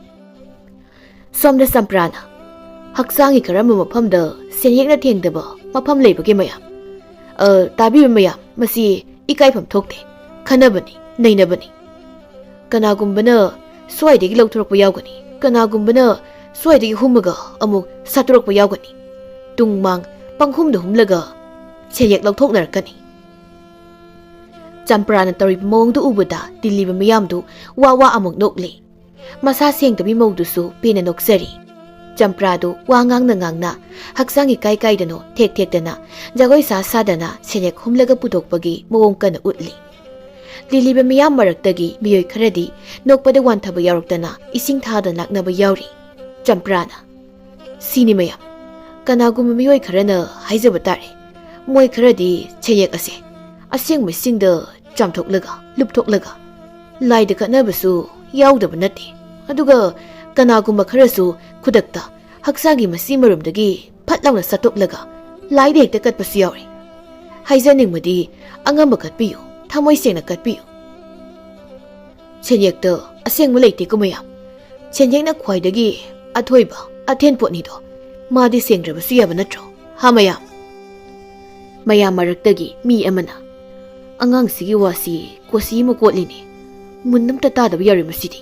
ꯁꯣꯝꯗ ꯆꯝꯄ꯭ꯔꯥꯅ, "ꯍꯛꯆꯥꯡꯒꯤ ꯀꯔꯝꯕ ꯃꯐꯝꯗ ꯁꯦꯟꯌꯦꯛꯅ ꯊꯦꯡꯗꯕ ꯃꯐꯝ ꯂꯩꯕꯒꯦ ꯃꯌꯥꯝ? ꯑ, ꯇꯥꯕꯤꯕ ꯃꯌꯥꯝ, ꯃꯁꯤ ꯏꯀꯥꯏꯐꯝ ꯊꯣꯛꯇꯦ꯫ ꯈꯟꯅꯕꯅꯤ, ꯅꯩꯅꯕꯅꯤ꯫ ꯀꯅꯥꯒꯨꯝꯕꯅ ꯁ꯭ꯋꯥꯏꯗꯒꯤ ꯂꯧꯊꯣꯔꯛꯄ ꯌꯥꯎꯒꯅꯤ, ꯀꯅꯥꯒꯨꯝꯕꯅ ꯁ꯭ꯋꯥꯏꯗꯒꯤ ꯍꯨꯝꯃꯒ ꯑꯃꯨꯛ ꯁꯠꯇꯣꯔꯛꯄ ꯌꯥꯎꯒꯅꯤ꯫ ꯇꯨꯡ ꯃꯥꯡ ꯄꯪꯍꯨꯝꯗ ꯍꯨꯝꯂꯒ ꯁꯦꯟꯌꯦꯛ ꯂꯧꯊꯣꯛꯅꯔꯛꯀꯅꯤ꯫" ꯆꯝꯄ꯭ꯔꯥꯅ ꯇꯧꯔꯤꯕ ꯃꯑꯣꯡꯗꯨ ꯎꯕꯗ ꯇꯤꯜꯂꯤꯕ ꯃꯤꯌꯥꯝꯗꯨ ꯋꯥ ꯋꯥ ꯑꯃꯨꯛ ꯅꯣꯛꯂꯤ꯫ ꯃꯁꯥ ꯁꯦꯡꯗꯕꯤ ꯃꯧꯗꯨꯁꯨ ꯄꯦꯟꯅ ꯅꯣꯛꯆꯔꯤ꯫ ꯆꯝꯄ꯭ꯔꯥꯗꯨ ꯋꯥ ꯉꯥꯡꯅ ꯉꯥꯡꯅ, ꯍꯛꯆꯥꯡꯒꯤ ꯀꯥꯏ ꯀꯥꯏꯗꯅꯣ ꯊꯦꯛ ꯊꯦꯛꯇꯅ, ꯖꯒꯣꯏ ꯁꯥ ꯁꯥꯗꯅ ꯁꯦꯟꯌꯦꯛ ꯍꯨꯝꯂꯒ ꯄꯨꯊꯣꯛꯄꯒꯤ ꯃꯑꯣꯡ ꯀꯟꯅ ꯎꯠꯂꯤ꯫ ꯂꯤꯂꯤꯕ ꯃꯤꯌꯥꯝ ꯃꯔꯛꯇꯒꯤ ꯃꯤꯑꯣꯏ ꯈꯔꯗꯤ ꯅꯣꯛꯄꯗ ꯋꯥꯟꯊꯕ ꯌꯥꯎꯔꯛꯇꯅ ꯏꯁꯤꯡ ꯊꯥꯗꯅ ꯂꯥꯛꯅꯕ ꯌꯥꯎꯔꯤ꯫ ꯆꯝꯄ꯭ꯔꯥꯅ, "ꯁꯤꯅꯤ ꯃꯌꯥꯝ, ꯀꯅꯥꯒꯨꯝꯕ ꯃꯤꯑꯣꯏ ꯈꯔꯅ ꯍꯥꯏꯖꯕ ꯇꯥꯔꯦ, ꯃꯣꯏ ꯈꯔꯗꯤ ꯁꯦꯟꯌꯦꯛ ꯑꯁꯦ ꯑꯁꯦꯡꯕꯁꯤꯡꯗ ꯆꯥꯝꯊꯣꯛꯂꯒ, ꯂꯨꯞꯊꯣꯛꯂꯒ, ꯂꯥꯏꯗ ꯀꯠꯅꯕꯁꯨ ꯌꯥꯎꯗꯕ ꯅꯠꯇꯦ꯫ ꯑꯗꯨꯒ ꯀꯅꯥꯒꯨꯝꯕ ꯈꯔꯁꯨ ꯈꯨꯗꯛꯇ ꯍꯛꯆꯥꯡꯒꯤ ꯃꯁꯤ ꯃꯔꯨꯝꯗꯒꯤ ꯐꯠ ꯂꯥꯎꯅ ꯁꯠꯇꯣꯛꯂꯒ ꯂꯥꯏꯗ ꯍꯦꯛꯇ ꯀꯠꯄꯁꯨ ꯌꯥꯎꯔꯤ꯫ ꯍꯥꯏꯖꯅꯤꯡꯕꯗꯤ, ꯑꯉꯝꯕ ꯀꯠꯄꯤꯌꯨ, ꯊꯃꯣꯏ ꯁꯦꯡꯅ ꯀꯠꯄꯤꯌꯨ꯫ ꯁꯦꯟꯌꯦꯛꯇ ꯑꯁꯦꯡꯕ ꯂꯩꯇꯦꯀꯣ ꯃꯌꯥꯝ꯫ ꯁꯦꯟꯌꯦꯛꯅ ꯈ꯭ꯋꯥꯏꯗꯒꯤ ꯑꯊꯣꯏꯕ ꯑꯊꯦꯟ ꯄꯣꯠꯅꯤꯗꯣ꯫ ꯃꯥꯗꯤ ꯁꯦꯡꯗ꯭ꯔꯕꯁꯨ ꯌꯥꯕ ꯅꯠꯇ꯭ꯔꯣ, ꯍꯥ ꯃꯌꯥꯝ?" ꯃꯌꯥꯝ ꯃꯔꯛꯇꯒꯤ ꯃꯤ ꯑꯃꯅ, "ꯑꯉꯥꯡꯁꯤꯒꯤ ꯋꯥꯁꯤ ꯀꯣꯁꯤ ꯑꯃ ꯀꯣꯠꯂꯤꯅꯦ꯫ ꯃꯨꯟ ꯑꯝꯇ ꯇꯥꯗꯕ ꯌꯥꯔꯣꯏ ꯃꯁꯤꯗꯤ꯫"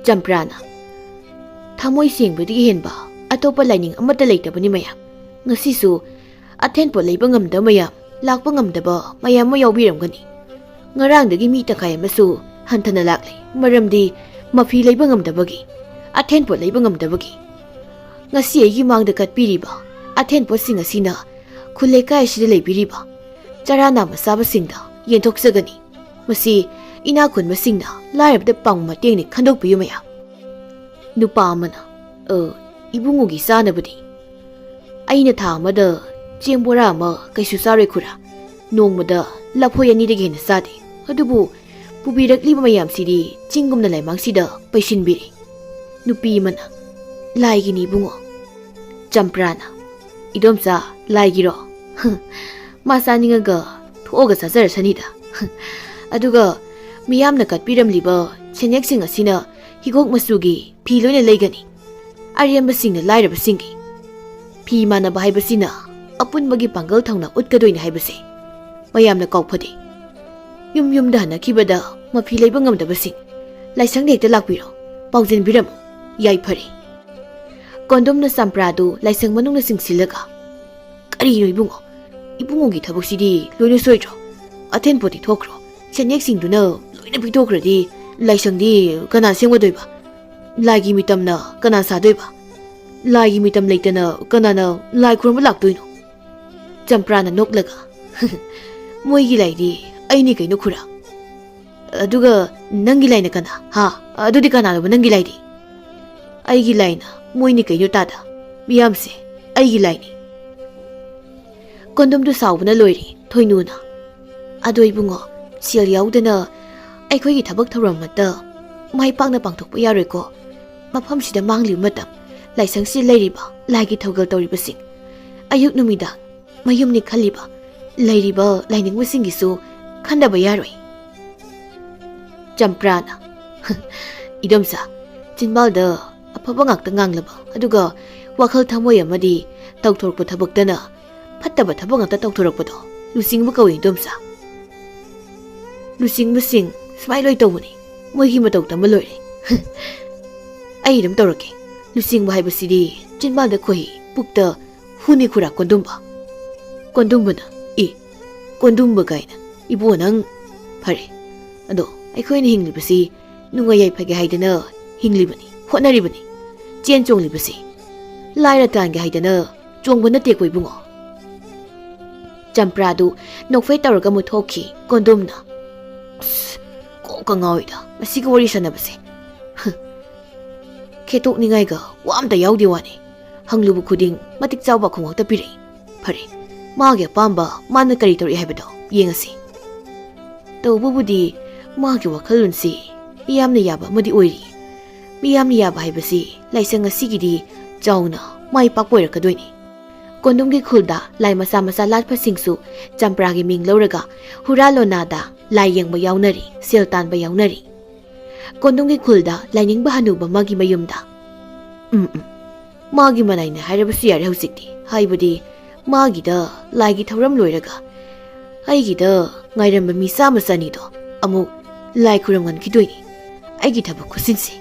ꯆꯝꯄ꯭ꯔꯥꯅ, "ꯊꯃꯣꯏ ꯁꯦꯡꯕꯗꯒꯤ ꯍꯦꯟꯕ ꯑꯇꯣꯞꯄ ꯂꯥꯏꯅꯤꯡ ꯑꯃꯠꯇ ꯂꯩꯇꯕꯅꯤ ꯃꯌꯥꯝ꯫ ꯉꯁꯤꯁꯨ ꯑꯊꯦꯟ ꯄꯣꯠ ꯂꯩꯕ ꯉꯝꯗꯕ ꯃꯌꯥꯝ, ꯂꯥꯛꯄ ꯉꯝꯗꯕ ꯃꯌꯥꯝ ꯑꯃ ꯌꯥꯎꯕꯤꯔꯝꯒꯅꯤ꯫ ꯉꯔꯥꯡꯗꯒꯤ ꯃꯤ ꯇꯪꯈꯥꯏ ꯑꯃꯁꯨ ꯍꯟꯊꯅ ꯂꯥꯛꯂꯦ, ꯃꯔꯝꯗꯤ ꯃꯐꯤ ꯂꯩꯕ ꯉꯝꯗꯕꯒꯤ, ꯑꯊꯦꯟ ꯄꯣꯠ ꯂꯩꯕ ꯉꯝꯗꯕꯒꯤ꯫ ꯉꯁꯤ ꯑꯩꯒꯤ ꯃꯥꯡꯗ ꯀꯠꯄꯤꯔꯤꯕ ꯑꯊꯦꯟ ꯄꯣꯠꯁꯤꯡ ꯑꯁꯤꯅ ꯈꯨꯜ ꯂꯩꯀꯥꯏ ꯑꯁꯤꯗ ꯂꯩꯕꯤꯔꯤꯕ ꯆꯔꯥ ꯅꯥꯝꯃ ꯆꯥꯕꯁꯤꯡꯗ ꯌꯦꯟꯊꯣꯛꯆꯒꯅꯤ꯫ ꯃꯁꯤ ꯏꯅꯥꯛ ꯈꯨꯟꯕꯁꯤꯡꯅ ꯂꯥꯏꯔꯕꯗ ꯄꯥꯡꯕ ꯃꯇꯦꯡꯅꯤ, ꯈꯟꯗꯣꯛꯄꯤꯌꯨ ꯃꯌꯥꯝ꯫" ꯅꯨꯄꯥ ꯑꯃꯅ, "ꯑ, ꯏꯕꯨꯡꯉꯣꯒꯤ ꯆꯥꯅꯕꯗꯤ? ꯑꯩꯅ ꯊꯥ ꯑꯃꯗ ꯆꯦꯡ ꯕꯣꯔꯥ ꯑꯃ ꯀꯩꯁꯨ ꯆꯥꯔꯣꯏ ꯈꯨꯔꯥ꯫ ꯅꯣꯡꯃꯗ ꯂꯐꯣꯏ ꯑꯅꯤꯗꯒꯤ ꯍꯦꯟꯅ ꯆꯥꯗꯦ꯫ ꯑꯗꯨꯕꯨ ꯄꯨꯕꯤꯔꯛꯂꯤꯕ ꯃꯌꯥꯝꯁꯤꯗꯤ ꯆꯤꯡꯒꯨꯝꯅ ꯂꯥꯏꯃꯥꯡꯁꯤꯗ ꯄꯩꯁꯤꯟꯕꯤꯔꯦ꯫" ꯅꯨꯄꯤ ꯑꯃꯅ, "ꯂꯥꯏꯒꯤꯅꯤ ꯏꯕꯨꯡꯉꯣ꯫" ꯆꯝꯄ꯭ꯔꯥꯅ, "ꯏꯗꯣꯝꯆꯥ, ꯂꯥꯏꯒꯤꯔꯣ? ꯃꯥ ꯆꯥꯅꯤꯡꯉꯒ ꯊꯣꯛꯑꯒ ꯆꯥꯖꯔꯁꯅꯤꯗ꯫ ꯑꯗꯨꯒ ꯃꯤꯌꯥꯝꯅ ꯀꯠꯄꯤꯔꯝꯂꯤꯕ ꯁꯦꯟꯌꯦꯛꯁꯤꯡ ꯑꯁꯤꯅ ꯍꯤꯒꯣꯛ ꯃꯆꯨꯒꯤ ꯐꯤ ꯂꯣꯏꯅ ꯂꯩꯒꯅꯤ꯫ ꯑꯔꯦꯝꯕꯁꯤꯡꯅ ꯂꯥꯏꯔꯕꯁꯤꯡꯒꯤ꯫ ꯐꯤ ꯃꯥꯟꯅꯕ ꯍꯥꯏꯕꯁꯤꯅ ꯑꯄꯨꯟꯕꯒꯤ ꯄꯥꯡꯒꯜ ꯊꯧꯅꯥ ꯎꯠꯀꯗꯣꯏꯅꯤ ꯍꯥꯏꯕꯁꯦ ꯃꯌꯥꯝꯅ ꯀꯥꯎꯐꯗꯦ꯫ ꯌꯨꯝ ꯌꯨꯝꯗ ꯍꯟꯅꯈꯤꯕꯗ ꯃꯐꯤ ꯂꯩꯕ ꯉꯝꯗꯕꯁꯤꯡ, ꯂꯥꯏꯁꯪꯗ ꯍꯦꯛꯇ ꯂꯥꯛꯄꯤꯔꯣ, ꯄꯥꯎꯖꯦꯟꯕꯤꯔꯝꯃꯨ꯫ ꯌꯥꯏꯐꯔꯦ꯫" ꯀꯣꯟꯗꯣꯝꯅ ꯆꯝꯄ꯭ꯔꯥꯗꯨ ꯂꯥꯏꯁꯪ ꯃꯅꯨꯡꯗ ꯆꯤꯡꯁꯤꯜꯂꯒ, "ꯀꯔꯤꯅꯣ ꯏꯕꯨꯡꯉꯣ? ꯏꯕꯨꯡꯉꯣꯒꯤ ꯊꯕꯛꯁꯤꯗꯤ ꯂꯣꯏꯅ ꯁꯣꯏꯗ꯭ꯔꯣ? ꯑꯊꯦꯟ ꯄꯣꯠꯇꯤ ꯊꯣꯛꯈ꯭ꯔꯣ꯫ ꯁꯦꯟꯌꯦꯛꯁꯤꯡꯗꯨꯅ ꯂꯣꯏꯅ ꯄꯤꯊꯣꯛꯈ꯭ꯔꯗꯤ ꯂꯥꯏꯁꯪꯗꯤ ꯀꯅꯥ ꯁꯦꯝꯒꯗꯣꯏꯕ? ꯂꯥꯏꯒꯤ ꯃꯤꯇꯝꯅ ꯀꯅꯥ ꯁꯥꯗꯣꯏꯕ? ꯂꯥꯏꯒꯤ ꯃꯤꯇꯝ ꯂꯩꯇꯅ ꯀꯅꯥꯅ ꯂꯥꯏ ꯈꯨꯔꯨꯝꯕ ꯂꯥꯛꯇꯣꯏꯅꯣ? ꯆꯝꯄ꯭ꯔꯥꯅ ꯅꯣꯛꯂꯒ, "ꯃꯣꯏꯒꯤ ꯂꯥꯏꯗꯤ ꯑꯩꯅꯤ ꯀꯩꯅꯣ ꯈꯨꯔꯥ꯫ ꯑꯗꯨꯒ ꯅꯪꯒꯤ ꯂꯥꯏꯅ ꯀꯅꯥ? ꯍꯥ? ꯑꯗꯨꯗꯤ ꯀꯅꯥꯅꯣꯕ ꯅꯪꯒꯤ ꯂꯥꯏꯗꯤ?" "ꯑꯩꯒꯤ ꯂꯥꯏꯅ ꯃꯣꯏꯅꯤ ꯀꯩꯅꯣ ꯇꯥꯗ꯫ ꯃꯤꯌꯥꯝꯁꯦ ꯑꯩꯒꯤ ꯂꯥꯏꯅꯤ꯫" ꯀꯣꯟꯗꯣꯝꯗꯨ ꯁꯥꯎꯕꯅ ꯂꯣꯏꯔꯦ꯫ ꯊꯣꯏꯅꯨꯅ, "ꯑꯗꯣ ꯏꯕꯨꯡꯉꯣ, ꯁꯦꯜ ꯌꯥꯎꯗꯅ ꯑꯩꯈꯣꯏꯒꯤ ꯊꯕꯛ ꯊꯧꯔꯝ ꯑꯃꯠꯇ ꯃꯥꯏ ꯄꯥꯛꯅ ꯄꯥꯡꯊꯣꯛꯄ ꯌꯥꯔꯣꯏꯀꯣ꯫ ꯃꯐꯝꯁꯤꯗ ꯃꯥꯡꯂꯤꯕ ꯃꯇꯝ, ꯂꯥꯏꯁꯪꯁꯤꯗ ꯂꯩꯔꯤꯕ ꯂꯥꯏꯒꯤ ꯊꯧꯒꯜ ꯇꯧꯔꯤꯕꯁꯤꯡ, ꯑꯌꯨꯛ ꯅꯨꯃꯤꯗꯥꯡ ꯃꯌꯨꯝꯅꯤ ꯈꯜꯂꯤꯕ ꯂꯩꯔꯤꯕ ꯂꯥꯏꯅꯤꯡꯕꯁꯤꯡꯒꯤꯁꯨ ꯈꯟꯗꯕ ꯌꯥꯔꯣꯏ꯫" ꯆꯝꯄ꯭ꯔꯥꯅ, "ꯏꯗꯣꯝꯆꯥ, ꯆꯤꯟꯕꯥꯜꯗ ꯑꯐꯕ ꯉꯥꯛꯇ ꯉꯥꯡꯂꯕ, ꯑꯗꯨꯒ ꯋꯥꯈꯜ ꯊꯃꯣꯏ ꯑꯃꯗꯤ ꯇꯧꯊꯣꯔꯛꯄ ꯊꯕꯛꯇꯅ ꯐꯠꯇꯕ ꯊꯕꯛ ꯉꯥꯛꯇ ꯇꯧꯊꯣꯔꯛꯄꯗꯣ ꯂꯨꯆꯤꯡꯕ ꯀꯧꯏ, ꯏꯗꯣꯝꯆꯥ꯫ ꯂꯨꯆꯤꯡꯕꯁꯤꯡ ꯁꯨꯃꯥꯏ ꯂꯣꯏ ꯇꯧꯕꯅꯤ꯫ ꯃꯣꯏꯒꯤ ꯃꯇꯧ ꯇꯝꯕ ꯂꯣꯏꯔꯦ꯫" "ꯑꯩ ꯑꯗꯨꯝ ꯇꯧꯔꯛꯀꯦ꯫ ꯂꯨꯆꯤꯡꯕ ꯍꯥꯏꯕꯁꯤꯗꯤ ꯆꯤꯟꯕꯥꯜꯗ ꯈꯣꯏꯍꯤ, ꯄꯨꯛꯇ ꯍꯨꯅꯤ ꯈꯨꯔꯥ ꯀꯣꯟꯗꯨꯝꯕ꯫" ꯀꯣꯟꯗꯨꯝꯕꯅ, "ꯏ, ꯀꯣꯟꯗꯨꯝꯕ ꯀꯥꯏꯅ꯫ ꯏꯕꯣ ꯅꯪ, ꯐꯔꯦ꯫ ꯑꯗꯣ ꯑꯩꯈꯣꯏꯅ ꯍꯤꯡꯂꯤꯕꯁꯤ ꯅꯨꯡꯉꯥꯏ ꯌꯥꯏꯐꯒꯦ ꯍꯥꯏꯗꯅ ꯍꯤꯡꯂꯤꯕꯅꯤ, ꯍꯣꯠꯅꯔꯤꯕꯅꯤ꯫ ꯆꯦꯟ ꯆꯣꯡꯂꯤꯕꯁꯤ ꯂꯥꯏꯔ ꯇꯥꯟꯒꯦ ꯍꯥꯏꯗꯅ ꯆꯣꯡꯕ ꯅꯠꯇꯦꯀꯣ ꯏꯕꯨꯡꯉꯣ꯫" ꯆꯝꯄ꯭ꯔꯥꯗꯨ ꯅꯣꯛꯐꯦꯠ ꯇꯧꯔꯒ ꯃꯨꯠꯊꯣꯛꯈꯤ꯫ ꯀꯣꯟꯗꯨꯝꯅ, "ꯑꯁ, ꯀꯣꯛꯀ ꯉꯥꯎꯏꯗ ꯃꯁꯤꯒ ꯋꯥꯔꯤ ꯁꯥꯟꯅꯕꯁꯦ꯫ ꯈꯦꯠꯇꯣꯛꯅꯤꯡꯉꯥꯏꯒ ꯋꯥ ꯑꯝꯇ ꯌꯥꯎꯗꯦ ꯋꯥꯅꯤ꯫ ꯍꯪꯂꯨꯕ ꯈꯨꯗꯤꯡ ꯃꯇꯤꯛ ꯆꯥꯕ ꯄꯥꯎꯈꯨꯝ ꯉꯥꯛꯇ ꯄꯤꯔꯛꯏ꯫ ꯐꯔꯦ, ꯃꯥꯒꯤ ꯑꯄꯥꯝꯕ ꯃꯥꯅ ꯀꯔꯤ ꯇꯧꯔꯛꯏ ꯍꯥꯏꯕꯗꯣ ꯌꯦꯡꯉꯁꯤ꯫" ꯇꯧꯕꯕꯨꯗꯤ ꯃꯥꯒꯤ ꯋꯥꯈꯜꯂꯣꯟꯁꯤ ꯃꯤꯌꯥꯝꯅ ꯌꯥꯕ ꯑꯃꯗꯤ ꯑꯣꯏꯔꯤ꯫ ꯃꯤꯌꯥꯝꯅ ꯌꯥꯕ ꯍꯥꯏꯕꯁꯤ ꯂꯥꯏꯁꯪ ꯑꯁꯤꯒꯤꯗꯤ ꯆꯥꯎꯅ ꯃꯥꯏ ꯄꯥꯛꯄ ꯑꯣꯏꯔꯛꯀꯗꯣꯏꯅꯤ꯫ ꯀꯣꯟꯗꯨꯝꯒꯤ ꯈꯨꯜꯗ ꯂꯥꯏ ꯃꯆꯥ ꯃꯆꯥ ꯂꯥꯠꯄꯁꯤꯡꯁꯨ ꯆꯝꯄ꯭ꯔꯥꯒꯤ ꯃꯤꯡ ꯂꯧꯔꯒ ꯍꯨꯔꯥ ꯂꯣꯅꯥꯗ ꯂꯥꯏ ꯌꯦꯡꯕ ꯌꯥꯎꯅꯔꯤ, ꯁꯦꯜ ꯇꯥꯟꯕ ꯌꯥꯎꯅꯔꯤ꯫ ꯀꯣꯟꯗꯨꯝꯒꯤ ꯈꯨꯜꯗ ꯂꯥꯏꯅꯤꯡꯕ ꯍꯅꯨꯕ ꯑꯃꯒꯤ ꯃꯌꯨꯝꯗ, ꯎꯝ, ꯎꯝ, ꯃꯥꯒꯤ ꯃꯅꯥꯏꯅ ꯍꯥꯏꯔꯕꯁꯨ ꯌꯥꯔꯦ ꯍꯧꯖꯤꯛꯇꯤ꯫ ꯍꯥꯏꯕꯗꯤ ꯃꯥꯒꯤꯗ ꯂꯥꯏꯒꯤ ꯊꯧꯔꯝ ꯂꯣꯏꯔꯒ ꯑꯩꯒꯤꯗ ꯉꯥꯏꯔꯝꯕ ꯃꯤ ꯆꯥꯝꯃ ꯆꯅꯤꯗꯣ ꯑꯃꯨꯛ ꯂꯥꯏ ꯈꯨꯔꯨꯝꯍꯟꯈꯤꯗꯣꯏꯅꯤ꯫ ꯑꯩꯒꯤ ꯊꯕꯛ ꯈꯨꯠꯁꯤꯟꯁꯤ꯫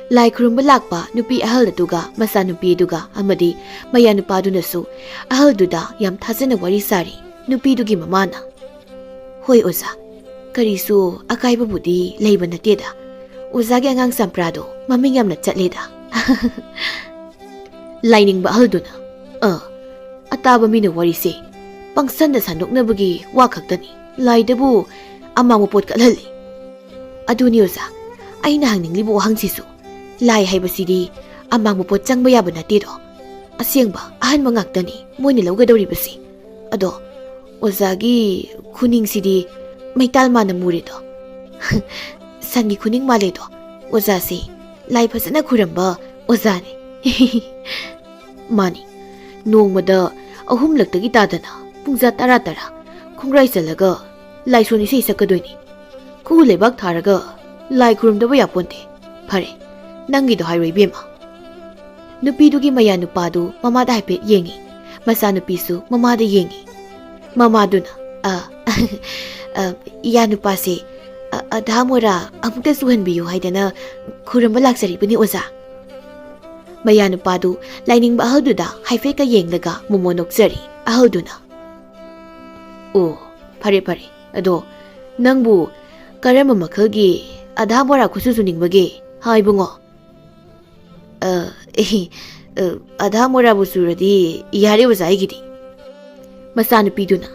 ꯂꯥꯏ ꯈꯨꯔꯨꯝꯕ ꯂꯥꯛꯄ ꯅꯨꯄꯤ ꯑꯍꯜ ꯑꯗꯨꯒ ꯃꯆꯥꯅꯨꯄꯤ ꯑꯗꯨꯒ ꯑꯃꯗꯤ ꯃꯌꯥ ꯅꯨꯄꯥꯗꯨꯅꯁꯨ ꯑꯍꯜꯗꯨꯗ ꯌꯥꯝ ꯊꯥꯖꯅ ꯋꯥꯔꯤ ꯁꯥꯔꯤ꯫ ꯅꯨꯄꯤꯗꯨꯒꯤ ꯃꯃꯥꯅ, "ꯍꯣꯏ ꯑꯣꯖꯥ, ꯀꯔꯤꯁꯨ ꯑꯀꯥꯏꯕꯕꯨꯗꯤ ꯂꯩꯕ ꯅꯠꯇꯦꯗ꯫ ꯑꯣꯖꯥꯒꯤ ꯑꯉꯥꯡ ꯆꯝꯄ꯭ꯔꯥꯗꯣ ꯃꯃꯤꯡ ꯌꯥꯝꯅ ꯆꯠꯂꯦꯗ꯫ ꯂꯥꯏꯅꯤꯡꯕ ꯑꯍꯜꯗꯨꯅ, "ꯑ, ꯑꯇꯥꯕ ꯃꯤꯅ ꯋꯥꯔꯤꯁꯦ ꯄꯪꯁꯟꯗ ꯁꯟꯗꯣꯛꯅꯕꯒꯤ ꯋꯥ ꯈꯛꯇꯅꯤ꯫ ꯂꯥꯏꯗꯕꯨ ꯑꯃꯥꯡꯕ ꯄꯣꯠ ꯀꯠꯍꯜꯂꯤ"꯫ ꯑꯗꯨꯅꯤ ꯑꯣꯖꯥ, ꯑꯩꯅ ꯍꯪꯅꯤꯡꯂꯤꯕ ꯋꯥꯍꯪꯁꯤꯁꯨ, ꯂꯥꯏ ꯍꯥꯏꯕꯁꯤꯗꯤ ꯑꯃꯥꯡꯕ ꯄꯣꯠ ꯆꯪꯕ ꯌꯥꯕ ꯅꯠꯇꯦꯗꯣ꯫ ꯑꯁꯦꯡꯕ ꯑꯍꯟꯕ ꯉꯥꯛꯇꯅꯤ ꯃꯣꯏꯅ ꯂꯧꯒꯗꯧꯔꯤꯕꯁꯤ꯫ ꯑꯗꯣ ꯑꯣꯖꯥꯒꯤ ꯈꯨꯅꯤꯡꯁꯤꯗꯤ ꯃꯩꯇꯥꯜ ꯃꯥꯅ ꯃꯨꯔꯦꯗꯣ꯫ ꯁꯟꯒꯤ ꯈꯨꯅꯤꯡ ꯃꯥꯜꯂꯦꯗꯣ꯫ ꯑꯣꯖꯥꯁꯦ ꯂꯥꯏ ꯐꯖꯅ ꯈꯨꯔꯝꯕ ꯑꯣꯖꯥꯅꯤ꯫ ꯃꯥꯅꯤ, ꯅꯣꯡꯃꯗ ꯑꯍꯨꯝꯂꯛꯇꯒꯤ ꯇꯥꯗꯅ ꯄꯨꯡꯖꯥ ꯇꯔꯥ ꯇꯔꯥ ꯈꯣꯡꯒ꯭ꯔꯥꯏ ꯆꯜꯂꯒ ꯂꯥꯏꯁꯣꯟ ꯏꯁꯩ ꯁꯛꯀꯗꯣꯏꯅꯤ꯫ ꯈꯨ ꯂꯩꯕꯥꯛ ꯊꯥꯔꯒ ꯂꯥꯏ ꯈꯨꯔꯨꯝꯗꯕ ꯌꯥꯄꯣꯟꯇꯦ꯫ ꯐꯔꯦ, ꯅꯪꯒꯤꯗꯣ ꯍꯥꯏꯔꯣ ꯏꯕꯦꯝꯃ꯫ ꯅꯨꯄꯤꯗꯨꯒꯤ ꯃꯌꯥ ꯅꯨꯄꯥꯗꯨ ꯃꯃꯥꯗ ꯍꯥꯏꯐꯦꯠ ꯌꯦꯡꯉꯤ, ꯃꯆꯥꯅꯨꯄꯤꯁꯨ ꯃꯃꯥꯗ ꯌꯦꯡꯉꯤ꯫ ꯃꯃꯥꯗꯨꯅ, "ꯑ, ꯑ, ꯏꯌꯥ ꯅꯨꯄꯥꯁꯦ, ꯑ, ꯑꯙꯥ ꯃꯣꯔꯥ ꯑꯃꯨꯛꯇ ꯆꯨꯍꯟꯕꯤꯌꯨ ꯍꯥꯏꯗꯅ ꯈꯨꯔꯨꯝꯕ ꯂꯥꯛꯆꯔꯤꯕꯅꯤ ꯑꯣꯖꯥ"꯫ ꯃꯌꯥ ꯅꯨꯄꯥꯗꯨ ꯂꯥꯏꯅꯤꯡꯕ ꯑꯍꯜꯗꯨꯗ ꯍꯥꯏꯐꯦꯠꯀ ꯌꯦꯡꯂꯒ ꯃꯣꯃꯣ ꯅꯣꯛꯆꯔꯤ꯫ ꯑꯍꯜꯗꯨꯅ, "ꯑꯣ, ꯐꯔꯦ ꯐꯔꯦ, ꯑꯗꯣ ꯅꯪꯕꯨ ꯀꯔꯝꯕ ꯃꯈꯜꯒꯤ ꯑꯙꯥ ꯃꯣꯔꯥ ꯈꯨꯠꯁꯨ ꯆꯨꯅꯤꯡꯕꯒꯦ, ꯍꯥ ꯏꯕꯨꯡꯉꯣ?" "ꯑ, ꯑꯦ, ꯑ, ꯑꯙꯥ ꯃꯣꯔꯥꯕꯨ ꯆꯨꯔꯗꯤ ꯌꯥꯔꯦ ꯑꯣꯖꯥ ꯑꯩꯒꯤꯗꯤ"꯫ ꯃꯆꯥꯅꯨꯄꯤꯗꯨꯅ,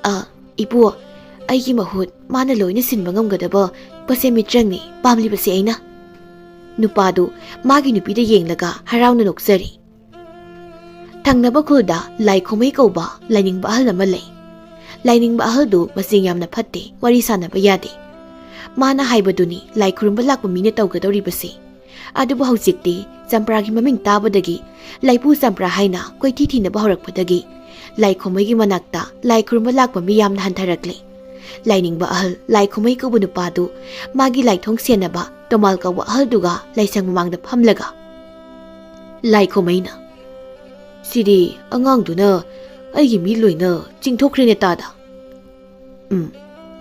"ꯑ, ꯏꯄꯨ, ꯑꯩꯒꯤ ꯃꯍꯨꯠ ꯃꯥꯅ ꯂꯣꯏꯅ ꯁꯤꯟꯕ ꯉꯝꯒꯗꯕ ꯄꯣꯠꯁꯦ ꯃꯤꯇ꯭ꯔꯪꯅꯤ ꯄꯥꯝꯂꯤꯕꯁꯦ ꯑꯩꯅ"꯫ ꯅꯨꯄꯥꯗꯨ ꯃꯥꯒꯤ ꯅꯨꯄꯤꯗ ꯌꯦꯡꯂꯒ ꯍꯔꯥꯎꯅ ꯅꯣꯛꯆꯔꯤ꯫ ꯊꯪꯅꯕ ꯈꯨꯜꯗ ꯂꯥꯏ ꯈꯨꯃꯩ ꯀꯧꯕ ꯂꯥꯏꯅꯤꯡꯕ ꯑꯍꯜ ꯑꯃ ꯂꯩ꯫ ꯂꯥꯏꯅꯤꯡꯕ ꯑꯍꯜꯗꯨ ꯃꯆꯤꯡ ꯌꯥꯝꯅ ꯐꯠꯇꯦ, ꯋꯥꯔꯤ ꯁꯥꯟꯅꯕ ꯌꯥꯗꯦ꯫ ꯃꯥꯅ ꯍꯥꯏꯕꯗꯨꯅꯤ ꯂꯥꯏ ꯈꯨꯔꯨꯝꯕ ꯂꯥꯛꯄ ꯃꯤꯅ ꯇꯧꯒꯗꯧꯔꯤꯕꯁꯤ꯫ ꯑꯗꯨꯕꯨ ꯍꯧꯖꯤꯛꯇꯤ ꯆꯝꯄ꯭ꯔꯥꯒꯤ ꯃꯃꯤꯡ ꯇꯥꯕꯗꯒꯤ, ꯂꯥꯏꯄꯨ ꯆꯝꯄ꯭ꯔꯥ ꯍꯥꯏꯅ ꯀꯣꯏꯊꯤ ꯊꯤꯅꯕ ꯍꯧꯔꯛꯄꯗꯒꯤ, ꯂꯥꯏ ꯈꯨꯃꯩꯒꯤ ꯃꯅꯥꯛꯇ ꯂꯥꯏ ꯈꯨꯔꯨꯝꯕ ꯂꯥꯛꯄ ꯃꯤ ꯌꯥꯝꯅ ꯍꯟꯊꯔꯛꯂꯦ꯫ ꯂꯥꯏꯅꯤꯡꯕ ꯑꯍꯜ ꯂꯥꯏ ꯈꯨꯃꯩ ꯀꯧꯕ ꯅꯨꯄꯥꯗꯨ ꯃꯥꯒꯤ ꯂꯥꯏꯊꯣꯡ ꯁꯦꯟꯅꯕ ꯇꯣꯃꯥꯜ ꯀꯧꯕ ꯑꯍꯜꯗꯨꯒ ꯂꯥꯏꯁꯪ ꯃꯃꯥꯡꯗ ꯐꯝꯂꯒ, ꯂꯥꯏ ꯈꯨꯃꯩꯅ, "ꯁꯤꯗꯤ ꯑꯉꯥꯡꯗꯨꯅ ꯑꯩꯒꯤ ꯃꯤ ꯂꯣꯏꯅ ꯆꯤꯡꯊꯣꯛꯈ꯭ꯔꯦꯅꯦ ꯇꯥꯗ"꯫ "ꯎꯝ,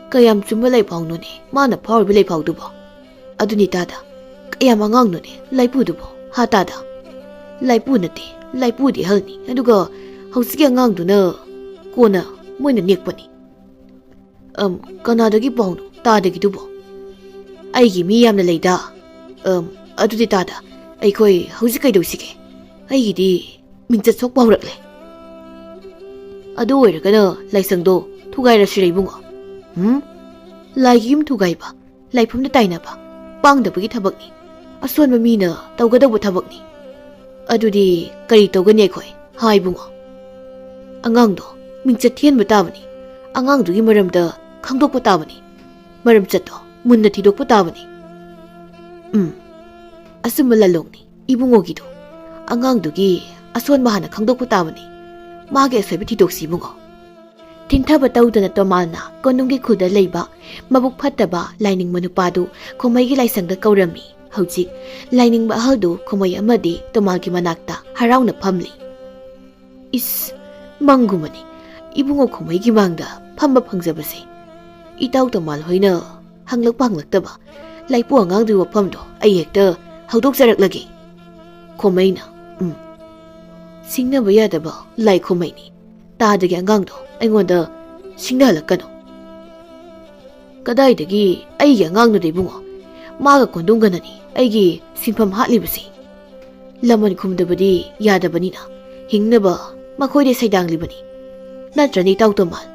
ꯀꯌꯥꯝ ꯆꯨꯝꯕ ꯂꯩꯐꯥꯎꯅꯣꯅꯦ ꯃꯥꯅ ꯐꯥꯎꯔꯤꯕ ꯂꯩꯐꯥꯎꯗꯨꯕꯣ? ꯑꯗꯨꯅꯤ ꯇꯥꯗ, ꯀꯌꯥꯝ ꯑꯉꯥꯡꯅꯣꯅꯦ ꯂꯥꯏꯄꯨꯗꯨꯕꯣ, ꯍꯥ ꯇꯥꯗ? ꯂꯥꯏꯄꯨ ꯅꯠꯇꯦ, ꯂꯥꯏꯄꯨꯗꯤ ꯑꯍꯜꯅꯤ, ꯑꯗꯨꯒ ꯍꯧꯖꯤꯛꯀꯤ ꯑꯉꯥꯡꯗꯨꯅ ꯀꯣꯟꯅ ꯃꯣꯏꯅ ꯅꯦꯛꯄꯅꯤ"꯫ "ꯑꯝ, ꯀꯅꯥꯗꯒꯤ ꯄꯥꯎꯅꯣ ꯇꯥꯗꯒꯤꯗꯨꯕꯣ? ꯑꯩꯒꯤ ꯃꯤ ꯌꯥꯝꯅ ꯂꯩꯗ"꯫ "ꯑꯝ, ꯑꯗꯨꯗꯤ ꯇꯥꯗ, ꯑꯩꯈꯣꯏ ꯍꯧꯖꯤꯛ ꯀꯩꯗꯧꯁꯤꯒꯦ? ꯑꯩꯒꯤꯗꯤ ꯃꯤꯡꯆꯠ ꯁꯣꯛꯄ ꯍꯧꯔꯛꯂꯦ꯫ ꯑꯗꯨ ꯑꯣꯏꯔꯒꯅ ꯂꯥꯏꯁꯪꯗꯣ ꯊꯨꯒꯥꯏꯔꯁꯤꯔ, ꯏꯕꯨꯡꯉꯣ? ꯎꯝ? ꯂꯥꯏꯒꯤ ꯌꯨꯝ ꯊꯨꯒꯥꯏꯕ, ꯂꯥꯏꯐꯝꯗ ꯇꯥꯏꯅꯕ, ꯄꯥꯡꯗꯕꯒꯤ ꯊꯕꯛꯅꯤ꯫ ꯑꯁꯣꯟꯕ ꯃꯤꯅ ꯇꯧꯒꯗꯧꯕ ꯊꯕꯛꯅꯤ꯫ ꯑꯗꯨꯗꯤ ꯀꯔꯤ ꯇꯧꯒꯅꯤ ꯑꯩꯈꯣꯏ, ꯍꯥ, ꯏꯕꯨꯡꯉꯣ? ꯑꯉꯥꯡꯗꯣ ꯃꯤꯡꯆꯠ ꯊꯤꯍꯟꯕ ꯇꯥꯕꯅꯤ꯫ ꯑꯉꯥꯡꯗꯨꯒꯤ ꯃꯔꯝꯗ ꯈꯪꯗꯣꯛꯄ ꯇꯥꯕꯅꯤ꯫ ꯃꯔꯝꯆꯠꯇꯣ ꯃꯨꯟꯅ ꯊꯤꯗꯣꯛꯄ ꯇꯥꯕꯅꯤ꯫ ꯎꯝ, ꯑꯆꯨꯝꯕ ꯂꯥꯂꯣꯡꯅꯤ ꯏꯕꯨꯡꯉꯣꯒꯤꯗꯣ꯫ ꯑꯉꯥꯡꯗꯨꯒꯤ ꯑꯁꯣꯟꯕ ꯍꯥꯟꯅ ꯈꯪꯗꯣꯛꯄ ꯇꯥꯕꯅꯤ꯫ ꯃꯥꯒꯤ ꯑꯁꯣꯏꯕ ꯊꯤꯗꯣꯛꯁꯤ, ꯏꯕꯨꯡꯉꯣ꯫ ꯊꯤꯡꯊꯕ ꯇꯧꯗꯅ ꯇꯣꯃꯥꯜꯅ ꯀꯣꯅꯨꯡꯒꯤ ꯈꯨꯜꯗ ꯂꯩꯕ ꯃꯕꯨꯛ ꯐꯠꯇꯕ ꯂꯥꯏꯅꯤꯡꯕ ꯅꯨꯄꯥꯗꯨ ꯈꯣꯃꯩꯒꯤ ꯂꯥꯏꯁꯪꯗ ꯀꯧꯔꯝꯃꯤ꯫ ꯍꯧꯖꯤꯛ ꯂꯥꯏꯅꯤꯡꯕ ꯑꯍꯜꯗꯨ ꯈꯣꯃꯩ ꯑꯃꯗꯤ ꯇꯣꯃꯥꯜꯒꯤ ꯃꯅꯥꯛꯇ ꯍꯔꯥꯎꯅ ꯐꯝꯂꯤ꯫ ꯏꯁ, ꯃꯪꯒꯨꯝꯕꯅꯤ ꯏꯕꯨꯡꯉꯣ ꯈꯣꯃꯩꯒꯤ ꯃꯥꯡꯗ ꯐꯝꯕ ꯐꯪꯖꯕꯁꯦ꯫ ꯏꯇꯥꯎ ꯇꯣꯃꯥꯜ ꯍꯣꯏꯅ ꯍꯪꯂꯛꯄ ꯍꯪꯂꯛꯇꯕ ꯂꯥꯏꯄꯨ ꯑꯉꯥꯡꯗꯨꯒꯤ ꯋꯥꯐꯝꯗꯣ ꯑꯩ ꯍꯦꯛꯇ ꯍꯧꯗꯣꯛꯆꯔꯛꯂꯒꯦ꯫ ꯈꯣꯃꯩꯅ, ꯎꯝ, ꯁꯤꯡꯅꯕ ꯌꯥꯗꯕ ꯂꯥꯏ ꯈꯣꯃꯩꯅꯤ꯫ ꯇꯥꯗꯒꯤ ꯑꯉꯥꯡꯗꯣ ꯑꯩꯉꯣꯟꯗ ꯁꯤꯡꯅꯍꯜꯂꯛꯀꯅꯨ꯫ ꯀꯗꯥꯏꯗꯒꯤ ꯑꯩꯒꯤ ꯑꯉꯥꯡꯅꯣꯗ, ꯏꯕꯨꯡꯉꯣ? ꯃꯥꯒ ꯀꯣꯟꯗꯨꯝꯒꯅꯅꯤ ꯑꯩꯒꯤ ꯁꯤꯟꯐꯝ ꯍꯥꯠꯂꯤꯕꯁꯤ꯫ ꯂꯃꯟ ꯈꯨꯝꯗꯕꯗꯤ ꯌꯥꯗꯕꯅꯤꯅ ꯍꯤꯡꯅꯕ ꯃꯈꯣꯏꯗ ꯁꯩꯗꯥꯡꯂꯤꯕꯅꯤ꯫ ꯅꯠꯇ꯭ꯔꯅꯤ, ꯏꯇꯥꯎ ꯇꯣꯃꯥꯜ?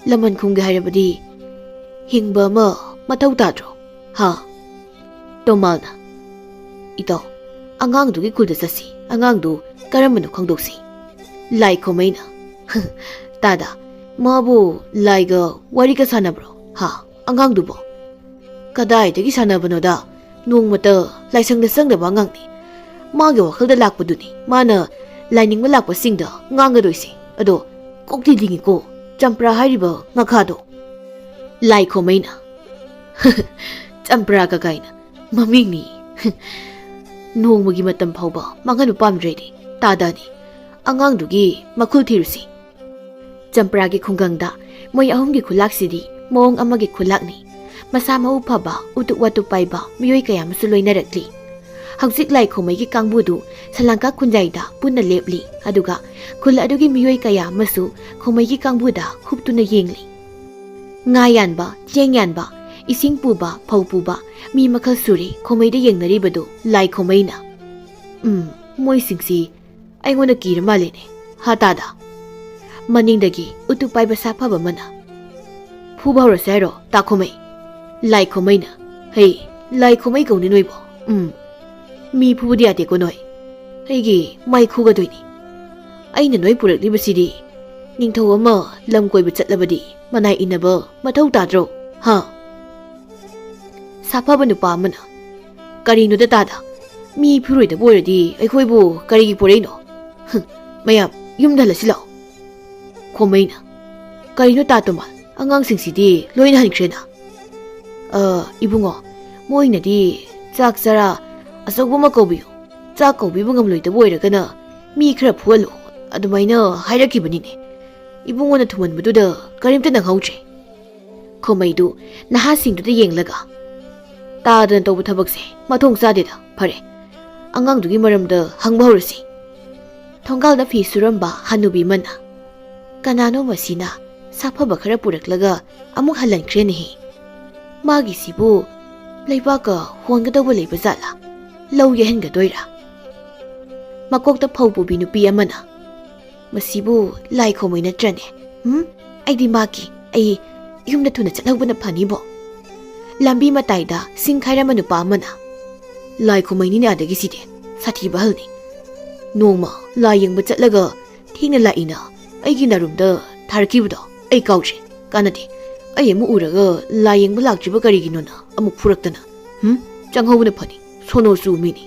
ꯂꯃꯟ ꯈꯨꯝꯒꯦ ꯍꯥꯏꯔꯕꯗꯤ ꯍꯤꯡꯕ ꯑꯃ ꯃꯊꯧ ꯇꯥꯗ꯭ꯔꯣ? ꯍꯥ? ꯇꯣꯃꯥꯜꯅ, ꯏꯇꯥꯎ, ꯑꯉꯥꯡꯗꯨꯒꯤ ꯈꯨꯜꯗ ꯆꯠꯁꯤ꯫ ꯑꯉꯥꯡꯗꯨ ꯀꯔꯝꯕꯅꯣ ꯈꯪꯗꯣꯛꯁꯤ꯫ ꯂꯥꯏ ꯈꯣꯃꯩꯅ, ꯇꯥꯗ, ꯃꯥꯕꯨ ꯂꯥꯏꯒ ꯋꯥꯔꯤꯒ ꯁꯥꯟꯅꯕ꯭ꯔꯣ? ꯍꯥ? ꯑꯉꯥꯡꯗꯨꯕꯣ? ꯀꯗꯥꯏꯗꯒꯤ ꯁꯥꯟꯅꯕꯅꯣꯗ? ꯅꯣꯡꯃꯇ ꯂꯥꯏꯁꯪꯗ ꯆꯪꯗꯕ ꯑꯉꯥꯡꯅꯤ꯫ ꯃꯥꯒꯤ ꯋꯥꯈꯜꯗ ꯂꯥꯛꯄꯗꯨꯅꯤ ꯃꯥꯅ ꯂꯥꯏꯅꯤꯡꯕ ꯂꯥꯛꯄꯁꯤꯡꯗ ꯉꯥꯡꯒꯗꯣꯏꯁꯦ꯫ ꯑꯗꯣ ꯀꯣꯛꯇꯤ ꯂꯤꯡꯉꯤꯀꯣ, ꯆꯝꯄ꯭ꯔꯥ ꯍꯥꯏꯔꯤꯕ ꯉꯥꯈꯥꯗꯣ꯫ ꯂꯥꯏ ꯈꯣꯃꯩꯅ, ꯆꯝꯄ꯭ꯔꯥꯒ ꯀꯥꯏꯅ ꯃꯃꯤꯡꯅꯤ꯫ ꯅꯣꯡꯃꯒꯤ ꯃꯇꯝ ꯐꯥꯎꯕ ꯃꯥꯡꯍꯟꯕ ꯄꯥꯝꯗ꯭ꯔꯦꯗꯤ ꯇꯥꯗꯅꯤ꯫ ꯑꯉꯥꯡꯗꯨꯒꯤ ꯃꯈꯨꯜ ꯊꯤꯔꯨꯁꯤ꯫ ꯆꯝꯄ꯭ꯔꯥꯒꯤ ꯈꯨꯡꯒꯪꯗ ꯃꯣꯏ ꯑꯍꯨꯝꯒꯤ ꯈꯨꯂꯥꯛꯁꯤꯗꯤ ꯃꯑꯣꯡ ꯑꯃꯒꯤ ꯈꯨꯂꯥꯛꯅꯤ꯫ ꯃꯁꯥ ꯃꯎ ꯐꯕ, ꯎꯇꯨꯞ ꯋꯥꯇꯨꯞ ꯄꯥꯏꯕ ꯃꯤꯑꯣꯏ ꯀꯌꯥ ꯑꯃꯁꯨ ꯂꯣꯏꯅꯔꯛꯂꯤ꯫ ꯍꯧꯖꯤꯛ ꯂꯥꯏ ꯈꯣꯃꯩꯒꯤ ꯀꯥꯡꯕꯨꯗꯨ ꯁꯂꯥꯡꯀꯥ ꯈꯨꯟꯖꯥꯏꯗ ꯄꯨꯟꯅ ꯂꯦꯞꯂꯤ, ꯑꯗꯨꯒ ꯈꯨꯜ ꯑꯗꯨꯒꯤ ꯃꯤꯑꯣꯏ ꯀꯌꯥ ꯑꯃꯁꯨ ꯈꯣꯃꯩꯒꯤ ꯀꯥꯡꯕꯨꯗ ꯍꯨꯞꯇꯨꯅ ꯌꯦꯡꯂꯤ꯫ ꯉꯥ ꯌꯥꯟꯕ, ꯆꯦꯡ ꯌꯥꯟꯕ, ꯏꯁꯤꯡ ꯄꯨꯕ, ꯐꯧ ꯄꯨꯕ, ꯃꯤ ꯃꯈꯜ ꯁꯨꯔꯦ ꯈꯣꯃꯩꯗ ꯌꯦꯡꯅꯔꯤꯕꯗꯨ ꯂꯥꯏ ꯈꯣꯃꯩꯅ꯫ ꯎꯝ, ꯃꯣꯏꯁꯤꯡꯁꯤ ꯑꯩꯉꯣꯟꯗ ꯀꯤꯔ ꯃꯥꯜꯂꯦꯅꯦ꯫ ꯍꯥ ꯇꯥꯗ? ꯃꯅꯤꯡꯗꯒꯤ ꯎꯇꯨꯞ ꯄꯥꯏꯕ ꯁꯥꯐꯕ ꯑꯃꯅ, "ꯐꯨꯕ ꯍꯧꯔꯁꯦ ꯍꯥꯏꯔꯣ, ꯇꯥꯈꯣꯃꯩ? ꯂꯥꯏꯈꯣꯃꯩꯅ, ꯍꯩ, ꯂꯥꯏꯈꯣꯃꯩ ꯀꯧꯅꯤ ꯅꯣꯏꯕꯣ? ꯎꯝ, ꯃꯤ ꯐꯨꯕꯗꯤ ꯌꯥꯗꯦꯀꯣ ꯅꯣꯏ꯫ ꯑꯩꯒꯤ ꯃꯥꯏ ꯈꯨꯒꯗꯣꯏꯅꯤ꯫ ꯑꯩꯅ ꯅꯣꯏ ꯄꯨꯔꯛꯂꯤꯕꯁꯤꯗꯤ ꯅꯤꯡꯊꯧ ꯑꯃ ꯂꯝ ꯀꯣꯏꯕ ꯆꯠꯂꯕꯗꯤ ꯃꯅꯥꯏ ꯏꯟꯅꯕ ꯃꯊꯧ ꯇꯥꯗ꯭ꯔꯣ? ꯍꯥ?" ꯁꯥꯐꯕ ꯅꯨꯄꯥ ꯑꯃꯅ, "ꯀꯔꯤꯅꯣꯗ ꯇꯥꯗ? ꯃꯤ ꯐꯨꯔꯣꯏꯗꯕ ꯑꯣꯏꯔꯗꯤ ꯑꯩꯈꯣꯏꯕꯨ ꯀꯔꯤꯒꯤ ꯄꯨꯔꯛꯏꯅꯣ? ꯍꯨꯝ, ꯃꯌꯥꯝ ꯌꯨꯝꯗ ꯍꯜꯂꯁꯤ ꯂꯥꯛꯑꯣ꯫" ꯈꯣꯃꯩꯅ, "ꯀꯔꯤꯅꯣ ꯇꯥ ꯇꯣꯃꯥ? ꯑꯉꯥꯡꯁꯤꯡꯁꯤꯗꯤ ꯂꯣꯏꯅ ꯍꯟꯈ꯭ꯔꯦꯅ?" "ꯑ, ꯏꯕꯨꯡꯉꯣ, ꯃꯣꯏꯅꯗꯤ ꯆꯥꯛ ꯆꯔꯥ ꯑꯆꯧꯕ ꯑꯃ ꯀꯧꯕꯤꯌꯨ, ꯆꯥꯛ ꯀꯧꯕꯤꯕ ꯉꯝꯂꯣꯏꯗꯕ ꯑꯣꯏꯔꯒꯅ ꯃꯤ ꯈꯔ ꯐꯨꯍꯜꯂꯨ, ꯑꯗꯨꯃꯥꯏꯅ ꯍꯥꯏꯔꯛꯈꯤꯕꯅꯤꯅꯦ꯫ ꯏꯕꯨꯡꯉꯣꯅ ꯊꯨꯃꯟꯕꯗꯨꯗ ꯀꯔꯤꯝꯇ ꯅꯪꯍꯧꯗ꯭ꯔꯦ꯫" ꯈꯣꯃꯩꯗꯨ ꯅꯍꯥꯁꯤꯡꯗꯨꯗ ꯌꯦꯡꯂꯒ, "ꯇꯥꯗꯅ ꯇꯧꯕ ꯊꯕꯛꯁꯦ ꯃꯊꯣꯡ ꯆꯥꯗꯦꯗ꯫ ꯐꯔꯦ, ꯑꯉꯥꯡꯗꯨꯒꯤ ꯃꯔꯝꯗ ꯍꯪꯕ ꯍꯧꯔꯁꯤ꯫" ꯊꯣꯡꯒꯥꯜꯗ ꯐꯤ ꯁꯨꯔꯝꯕ ꯍꯅꯨꯕꯤ ꯑꯃꯅ, "ꯀꯅꯥꯅꯣ ꯃꯁꯤꯅ ꯁꯥꯐꯕ ꯈꯔ ꯄꯨꯔꯛꯂꯒ ꯑꯃꯨꯛ ꯍꯜꯍꯟꯈ꯭ꯔꯦꯅꯦꯍꯦ? ꯃꯥꯒꯤꯁꯤꯕꯨ ꯂꯩꯕꯥꯛꯀ ꯍꯣꯟꯒꯗꯧꯕ ꯂꯩꯕ ꯖꯥꯠꯂꯥ? ꯂꯧ ꯌꯩꯍꯟꯒꯗꯣꯏꯔꯥ?" ꯃꯀꯣꯛꯇ ꯐꯧ ꯄꯨꯕꯤ ꯅꯨꯄꯤ ꯑꯃꯅ, "ꯃꯁꯤꯕꯨ ꯂꯥꯏꯈꯣꯃꯩ ꯅꯠꯇ꯭ꯔꯅꯦ? ꯎꯝ, ꯑꯩꯗꯤ ꯃꯥꯒꯤ, ꯑꯩ ꯌꯨꯝꯗ ꯊꯨꯅ ꯆꯠꯍꯧꯕꯅ ꯐꯅꯤꯕꯣ꯫" ꯂꯝꯕꯤ ꯃꯇꯥꯏꯗ ꯁꯤꯡ ꯈꯥꯏꯔꯝꯕ ꯅꯨꯄꯥ ꯑꯃꯅ, "ꯂꯥꯏꯈꯣꯃꯩꯅꯤꯅꯦ ꯑꯗꯒꯤꯁꯤꯗꯤ, ꯁꯥꯊꯤꯕ ꯑꯍꯜꯅꯤ꯫ ꯅꯣꯡꯃ ꯂꯥꯏ ꯌꯦꯡꯕ ꯆꯠꯂꯒ ꯊꯦꯡꯅ ꯂꯥꯛꯏꯅ ꯑꯩꯒꯤ ꯅꯥꯔꯨꯝꯗ ꯊꯥꯔꯛꯈꯤꯕꯗꯣ ꯑꯩ ꯀꯥꯎꯗ꯭ꯔꯤ꯫ ꯀꯥꯟꯅꯗꯦ, ꯑꯩ ꯑꯃꯨꯛ ꯎꯔꯒ ꯂꯥꯏ ꯌꯦꯡꯕ ꯂꯥꯛꯇ꯭ꯔꯤꯕ ꯀꯔꯤꯒꯤꯅꯣꯅ ꯑꯃꯨꯛ ꯐꯨꯔꯛꯇꯅ꯫ ꯍꯨꯝ, ꯆꯪꯍꯧꯕꯅ ꯐꯅꯤ, ꯁꯣꯅꯣ ꯆꯨꯕ ꯃꯤꯅꯤ꯫"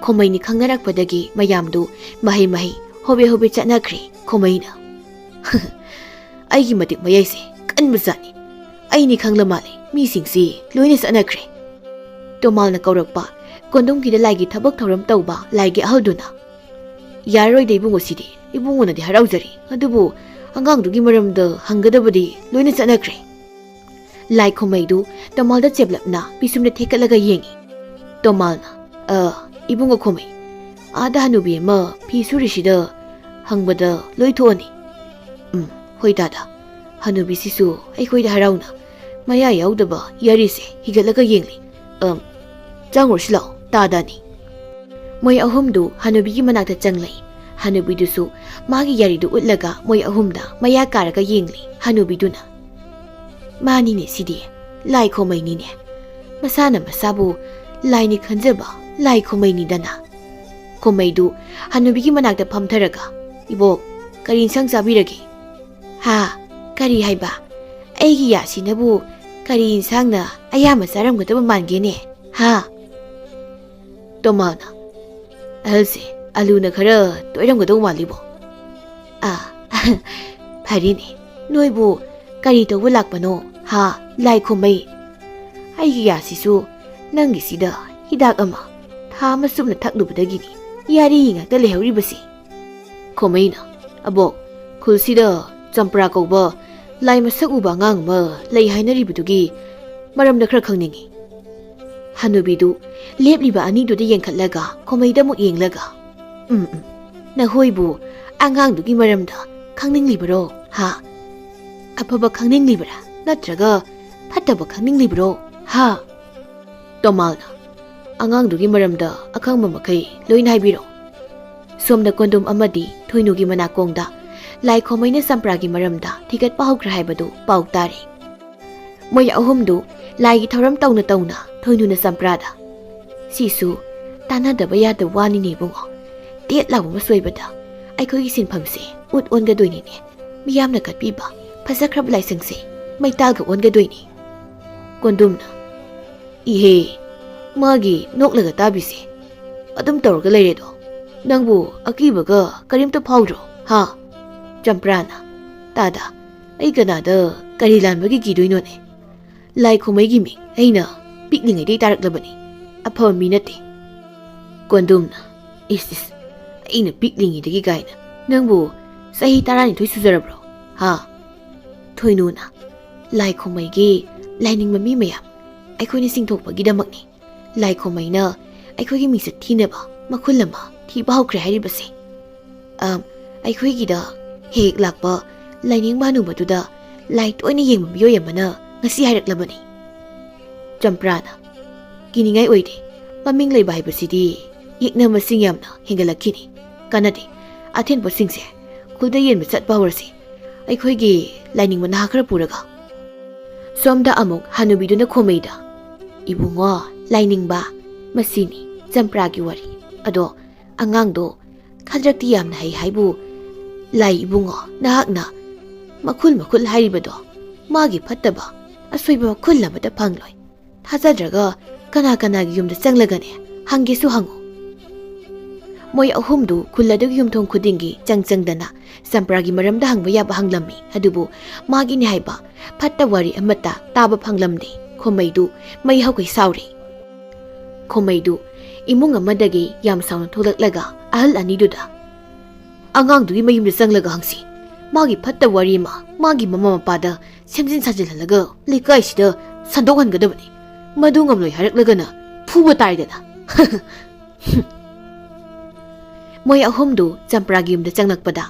ꯈꯣꯃꯩꯅꯤ ꯈꯪꯅꯔꯛꯄꯗꯒꯤ ꯃꯌꯥꯝꯗꯨ ꯃꯍꯩ ꯃꯍꯩ ꯍꯣꯕꯦ ꯍꯣꯕꯦ ꯆꯠꯅꯈ꯭ꯔꯦ꯫ ꯈꯣꯃꯩꯅ, "ꯑꯩꯒꯤ ꯃꯇꯤꯛ ꯃꯌꯥꯏꯁꯦ ꯀꯟꯕꯖꯥꯠꯅꯤ꯫ ꯑꯩꯅꯤ ꯈꯪꯂ ꯃꯥꯜꯂꯦ, ꯃꯤꯁꯤꯡꯁꯤ ꯂꯣꯏꯅ ꯆꯠꯅꯈ꯭ꯔꯦ꯫" ꯇꯣꯃꯥꯜꯅ ꯀꯧꯔꯛꯄ ꯀꯣꯟꯗꯨꯝꯒꯤꯗ ꯂꯥꯏꯒꯤ ꯊꯕꯛ ꯊꯧꯔꯝ ꯇꯧꯕ ꯂꯥꯏꯒꯤ ꯑꯍꯜꯗꯨꯅ, "ꯌꯥꯔꯔꯣꯏꯗ ꯏꯕꯨꯡꯉꯣ ꯁꯤꯗꯤ꯫ ꯏꯕꯨꯡꯉꯣꯅꯗꯤ ꯍꯔꯥꯎꯖꯔꯤ, ꯑꯗꯨꯕꯨ ꯑꯉꯥꯡꯗꯨꯒꯤ ꯃꯔꯝꯗ ꯍꯪꯒꯗꯕꯗꯤ ꯂꯣꯏꯅ ꯆꯠꯅꯈ꯭ꯔꯦ꯫" ꯂꯥꯏ ꯈꯣꯃꯩꯗꯨ ꯇꯣꯃꯥꯜꯗ ꯆꯦꯞꯂꯞꯅ ꯄꯤꯁꯨꯝꯗ ꯊꯦꯛꯀꯠꯂꯒ ꯌꯦꯡꯉꯤ꯫ ꯇꯣꯃꯥꯜꯅ, "ꯑ, ꯏꯕꯨꯡꯉꯣ ꯈꯣꯃꯩ, ꯑꯥꯗ ꯍꯅꯨꯕꯤ ꯑꯃ ꯐꯤ ꯁꯨꯔꯤꯁꯤꯗ ꯍꯪꯕꯗ ꯂꯣꯏ ꯊꯣꯛꯑꯅꯤ꯫" "ꯎꯝ, ꯍꯣꯏ ꯇꯥꯗ, ꯍꯅꯨꯕꯤꯁꯤꯁꯨ ꯑꯩꯈꯣꯏꯗ ꯍꯔꯥꯎꯅ ꯃꯌꯥ ꯌꯥꯎꯗꯕ ꯌꯥꯔꯤꯁꯦ ꯍꯤꯒꯠꯂꯒ ꯌꯦꯡꯂꯤ꯫ ꯑꯝ, ꯆꯪꯉꯨꯔꯁꯤ ꯂꯥꯛꯑꯣ, ꯇꯥꯗ ꯑꯅꯤ꯫" ꯃꯣꯏ ꯑꯍꯨꯝꯗꯨ ꯍꯅꯨꯕꯤꯒꯤ ꯃꯅꯥꯛꯇ ꯆꯪꯂꯛꯏ꯫ ꯍꯅꯨꯕꯤꯗꯨꯁꯨ ꯃꯥꯒꯤ ꯌꯥꯔꯤꯗꯨ ꯎꯠꯂꯒ ꯃꯣꯏ ꯑꯍꯨꯝꯗ ꯃꯌꯥ ꯀꯥꯔꯒ ꯌꯦꯡꯂꯤ꯫ ꯍꯅꯨꯕꯤꯗꯨꯅ, "ꯃꯥꯅꯤꯅꯦ ꯁꯤꯗꯤ, ꯂꯥꯏ ꯈꯣꯃꯩꯅꯤꯅꯦ꯫ ꯃꯁꯥꯅ ꯃꯁꯥꯕꯨ ꯂꯥꯏꯅꯤ ꯈꯟꯖꯕ ꯂꯥꯏ ꯈꯣꯃꯩꯅꯤꯗꯅ꯫" ꯈꯣꯃꯩꯗꯨ ꯍꯅꯨꯕꯤꯒꯤ ꯃꯅꯥꯛꯇ ꯐꯝꯊꯔꯒ, "ꯏꯕꯣꯛ, ꯀꯔꯤ ꯏꯟꯁꯥꯡ ꯆꯥꯕꯤꯔꯒꯦ?" "ꯍꯥ? ꯀꯔꯤ ꯍꯥꯏꯕ? ꯑꯩꯒꯤ ꯌꯥꯁꯤꯅꯕꯨ ꯀꯔꯤ ꯏꯟꯁꯥꯡꯅ ꯑꯌꯥꯝꯕ ꯆꯥꯔꯝꯒꯗꯕ ꯃꯥꯟꯒꯦꯅꯦ? ꯍꯥ?" ꯇꯣꯃꯥꯅ, "ꯑꯍꯜꯁꯦ, ꯑꯂꯨꯅ ꯈꯔ ꯇꯣꯏꯔꯝꯒꯗꯧ ꯃꯥꯜꯂꯤꯕꯣ?" "ꯑꯥ, ꯐꯔꯦꯅꯦ, ꯅꯣꯏꯕꯨ ꯀꯔꯤ ꯇꯧꯕ ꯂꯥꯛꯄꯅꯣ, ꯍꯥ, ꯂꯥꯏ ꯈꯨꯝꯃꯩ? ꯑꯩꯒꯤ ꯌꯥꯁꯤꯁꯨ ꯅꯪꯒꯤꯁꯤꯗ ꯍꯤꯗꯥꯛ ꯑꯃ ꯊꯥ ꯑꯃ ꯆꯨꯞꯅ ꯊꯛꯂꯨꯕꯗꯒꯤꯅꯤ ꯌꯥꯔꯤ ꯉꯥꯛꯇ ꯂꯩꯍꯧꯔꯤꯕꯁꯤ꯫" ꯈꯣꯃꯩꯅ, "ꯑꯕꯣꯛ, ꯈꯨꯜꯁꯤꯗ ꯆꯝꯄ꯭ꯔꯥ ꯀꯧꯕ ꯂꯥꯏ ꯃꯁꯛ ꯎꯕ ꯑꯉꯥꯡ ꯑꯃ ꯂꯩ ꯍꯥꯏꯅꯔꯤꯕꯗꯨꯒꯤ ꯃꯔꯝꯗ ꯈꯔ ꯈꯪꯅꯤꯡꯏ꯫" ꯍꯅꯨꯕꯤꯗꯨ ꯂꯦꯞꯂꯤꯕ ꯑꯅꯤꯗꯨꯗ ꯌꯦꯡꯈꯠꯂꯒ ꯈꯣꯃꯩꯗ ꯑꯃꯨꯛ ꯌꯦꯡꯂꯒ, "ꯎꯝ, ꯎꯝ, ꯅꯈꯣꯏꯕꯨ ꯑꯉꯥꯡꯗꯨꯒꯤ ꯃꯔꯝꯗ ꯈꯪꯅꯤꯡꯂꯤꯕꯔꯣ, ꯍꯥ? ꯑꯐꯕ ꯈꯪꯅꯤꯡꯂꯤꯕꯔꯥ, ꯅꯠꯇ꯭ꯔꯒ ꯐꯠꯇꯕ ꯈꯪꯅꯤꯡꯂꯤꯕꯔꯣ, ꯍꯥ?" ꯇꯣꯃꯥꯜꯅ, "ꯑꯉꯥꯡꯗꯨꯒꯤ ꯃꯔꯝꯗ ꯑꯈꯪꯕ ꯃꯈꯩ ꯂꯣꯏꯅ ꯍꯥꯏꯕꯤꯔꯛꯎ꯫" ꯁꯣꯝꯗ ꯀꯣꯟꯗꯨꯝ ꯑꯃꯗꯤ ꯊꯣꯏꯅꯨꯒꯤ ꯃꯅꯥꯀꯣꯡꯗ ꯂꯥꯏ ꯈꯣꯃꯩꯅ ꯆꯝꯄ꯭ꯔꯥꯒꯤ ꯃꯔꯝꯗ ꯊꯤꯒꯠꯄ ꯍꯧꯈ꯭ꯔꯦ ꯍꯥꯏꯕꯗꯨ ꯄꯥꯎ ꯇꯥꯔꯦ꯫ ꯃꯣꯏ ꯑꯍꯨꯝꯗꯨ ꯂꯥꯏꯒꯤ ꯊꯧꯔꯝ ꯇꯧꯅ ꯇꯧꯅ ꯊꯣꯏꯅꯨꯅ ꯆꯝꯄ꯭ꯔꯥꯗ, "ꯁꯤꯁꯨ ꯇꯥꯟꯅꯗꯕ ꯌꯥꯗꯕ ꯋꯥꯅꯤꯅꯦ ꯏꯕꯨꯡꯉꯣ꯫ ꯇꯦꯠ ꯂꯥꯎꯕ ꯑꯃ ꯁꯣꯏꯕꯗ ꯑꯩꯈꯣꯏꯒꯤ ꯁꯤꯟꯐꯝꯁꯦ ꯎꯠ ꯑꯣꯟꯒꯗꯣꯏꯅꯤꯅꯦ꯫ ꯃꯤꯌꯥꯝꯅ ꯀꯠꯄꯤꯕ ꯐꯖꯈ꯭ꯔꯕ ꯂꯥꯏꯁꯪꯁꯦ ꯃꯩꯇꯥꯜꯒ ꯑꯣꯟꯒꯗꯣꯏꯅꯤ꯫" ꯀꯣꯟꯗꯨꯝꯅ, "ꯏꯍꯦ, ꯃꯥꯒꯤ ꯅꯣꯛꯂꯒ ꯇꯥꯕꯤꯁꯦ ꯑꯗꯨꯝ ꯇꯧꯔꯒ ꯂꯩꯔꯦꯗꯣ꯫ ꯅꯪꯕꯨ ꯑꯀꯤꯕꯒ ꯀꯔꯤꯝꯇ ꯐꯥꯎꯗ꯭ꯔꯣ, ꯍꯥ?" ꯆꯝꯄ꯭ꯔꯥꯅ, "ꯇꯥꯗ, ꯑꯩ ꯀꯅꯥꯗ ꯀꯔꯤ ꯂꯥꯟꯕꯒꯤ ꯀꯤꯗꯣꯏꯅꯣꯅꯦ? ꯂꯥꯏ ꯈꯨꯃꯩꯒꯤ ꯃꯤꯡ ꯑꯩꯅ ꯄꯤꯛꯂꯤꯉꯩꯗꯩ ꯇꯥꯔꯛꯂꯕꯅꯤ꯫ ꯑꯐꯕ ꯃꯤ ꯅꯠꯇꯦ꯫" ꯀꯣꯟꯗꯨꯝꯅ, "ꯏꯁ, ꯏꯁ, ꯑꯩꯅ ꯄꯤꯛꯂꯤꯉꯩꯗꯒꯤ ꯀꯥꯏꯅ꯫ ꯅꯪꯕꯨ ꯆꯍꯤ ꯇꯔꯥꯅꯤꯊꯣꯏ ꯁꯨꯖꯔꯕ꯭ꯔꯣ, ꯍꯥ?" ꯊꯣꯏꯅꯨꯅ, "ꯂꯥꯏ ꯈꯨꯃꯩꯒꯤ ꯂꯥꯏꯅꯤꯡꯕ ꯃꯤ ꯃꯌꯥꯝ ꯑꯩꯈꯣꯏꯅ ꯆꯤꯡꯊꯣꯛꯄꯒꯤꯗꯃꯛꯅꯤ꯫ ꯂꯥꯏ ꯈꯨꯃꯩꯅ ꯑꯩꯈꯣꯏꯒꯤ ꯃꯤꯡꯆꯠ ꯊꯤꯅꯕ ꯃꯈꯨꯜ ꯑꯃ ꯊꯤꯕ ꯍꯧꯈ꯭ꯔꯦ ꯍꯥꯏꯔꯤꯕꯁꯦ꯫ ꯑꯝ, ꯑꯩꯈꯣꯏꯒꯤꯗ ꯍꯦꯛ ꯍꯦꯛ ꯂꯥꯛꯄ ꯂꯥꯏꯅꯤꯡ ꯃꯥꯅꯨꯕꯗꯨꯗ ꯂꯥꯏ ꯇꯣꯏꯅ ꯌꯦꯡꯕ ꯃꯤꯑꯣꯏ ꯑꯃꯅ ꯉꯁꯤ ꯍꯥꯏꯔꯛꯂꯕꯅꯤ꯫" ꯆꯝꯄ꯭ꯔꯥꯅ, "ꯀꯤꯅꯤꯡꯉꯥꯏ ꯑꯣꯏꯗꯦ꯫ ꯃꯃꯤꯡ ꯂꯩꯕ ꯍꯥꯏꯕꯁꯤꯗꯤ ꯌꯦꯛꯅ ꯃꯁꯤꯡ ꯌꯥꯝꯅ ꯍꯦꯟꯒꯠꯂꯛꯈꯤꯅꯤ꯫ ꯀꯥꯟꯅꯗꯦ, ꯑꯊꯦꯟ ꯄꯣꯠꯁꯤꯡꯁꯦ ꯈꯨꯜꯗ ꯌꯦꯟꯕ ꯆꯠꯄ ꯍꯧꯔꯁꯤ꯫ ꯑꯩꯈꯣꯏꯒꯤ ꯂꯥꯏꯅꯤꯡ ꯃꯅꯥ ꯈꯔ ꯄꯨꯔꯒ꯫ ꯁꯣꯝꯗ ꯑꯃꯨꯛ ꯍꯅꯨꯕꯤꯗꯨꯅ ꯈꯣꯃꯩꯗ, "ꯏꯕꯨꯡꯉꯣ, ꯂꯥꯏꯅꯤꯡꯕ, ꯃꯁꯤꯅꯤ ꯆꯝꯄ꯭ꯔꯥꯒꯤ ꯋꯥꯔꯤ꯫ ꯑꯗꯣ ꯑꯉꯥꯡꯗꯣ ꯈꯗ꯭ꯔꯛꯇꯤ ꯌꯥꯝꯅ ꯍꯩ ꯍꯥꯏꯕꯨ꯫ ꯂꯥꯏ ꯏꯕꯨꯡꯉꯣ, ꯅꯍꯥꯛꯅ ꯃꯈꯨꯜ ꯃꯈꯨꯜ ꯍꯥꯏꯔꯤꯕꯗꯣ, ꯃꯥꯒꯤ ꯐꯠꯇꯕ ꯑꯁꯣꯏꯕ ꯃꯈꯨꯜ ꯑꯃꯠꯇ ꯐꯪꯂꯣꯏ꯫ ꯊꯥꯖꯗ꯭ꯔꯒ ꯀꯅꯥ ꯀꯅꯥꯒꯤ ꯌꯨꯝꯗ ꯆꯪꯂꯒꯅꯦ ꯍꯪꯒꯦꯁꯨ ꯍꯪꯉꯨ꯫" ꯃꯣꯏ ꯑꯍꯨꯝꯗꯨ ꯈꯨꯜ ꯑꯗꯨꯒꯤ ꯌꯨꯝꯊꯣꯡ ꯈꯨꯗꯤꯡꯒꯤ ꯆꯪ ꯆꯪꯗꯅ ꯆꯝꯄ꯭ꯔꯥꯒꯤ ꯃꯔꯝꯗ ꯍꯪꯕ ꯌꯥꯕ ꯍꯪꯂꯝꯃꯤ꯫ ꯑꯗꯨꯕꯨ ꯃꯥꯒꯤꯅꯤ ꯍꯥꯏꯕ ꯐꯠꯇ ꯋꯥꯔꯤ ꯑꯃꯠꯇ ꯇꯥꯕ ꯐꯪꯂꯝꯗꯦ꯫ ꯈꯣꯃꯩꯗꯨ ꯃꯩ ꯍꯧꯒꯩ ꯁꯥꯎꯔꯦ꯫ ꯈꯣꯃꯩꯗꯨ ꯏꯃꯨꯡ ꯑꯃꯗꯒꯤ ꯌꯥꯝ ꯁꯥꯎꯅ ꯊꯣꯛꯂꯛꯂꯒ ꯑꯍꯜ ꯑꯅꯤꯗꯨꯗ, "ꯑꯉꯥꯡꯗꯨꯒꯤ ꯃꯌꯨꯝꯗ ꯆꯪꯂꯒ ꯍꯪꯁꯤ꯫ ꯃꯥꯒꯤ ꯐꯠꯇ ꯋꯥꯔꯤ ꯑꯃ ꯃꯥꯒꯤ ꯃꯃꯥ ꯃꯄꯥꯗ ꯁꯦꯝꯖꯤꯟ ꯁꯥꯖꯤꯜꯍꯜꯂꯒ ꯂꯩꯀꯥꯏꯁꯤꯗ ꯁꯟꯗꯣꯛꯍꯟꯒꯗꯕꯅꯤ꯫ ꯃꯗꯨ ꯉꯝꯂꯣꯏ ꯍꯥꯏꯔꯛꯂꯒꯅ ꯐꯨꯕ ꯇꯥꯔꯦꯗꯅ꯫" ꯃꯣꯏ ꯑꯍꯨꯝꯗꯨ ꯆꯝꯄ꯭ꯔꯥꯒꯤ ꯌꯨꯝꯗ ꯆꯪꯂꯛꯄꯗ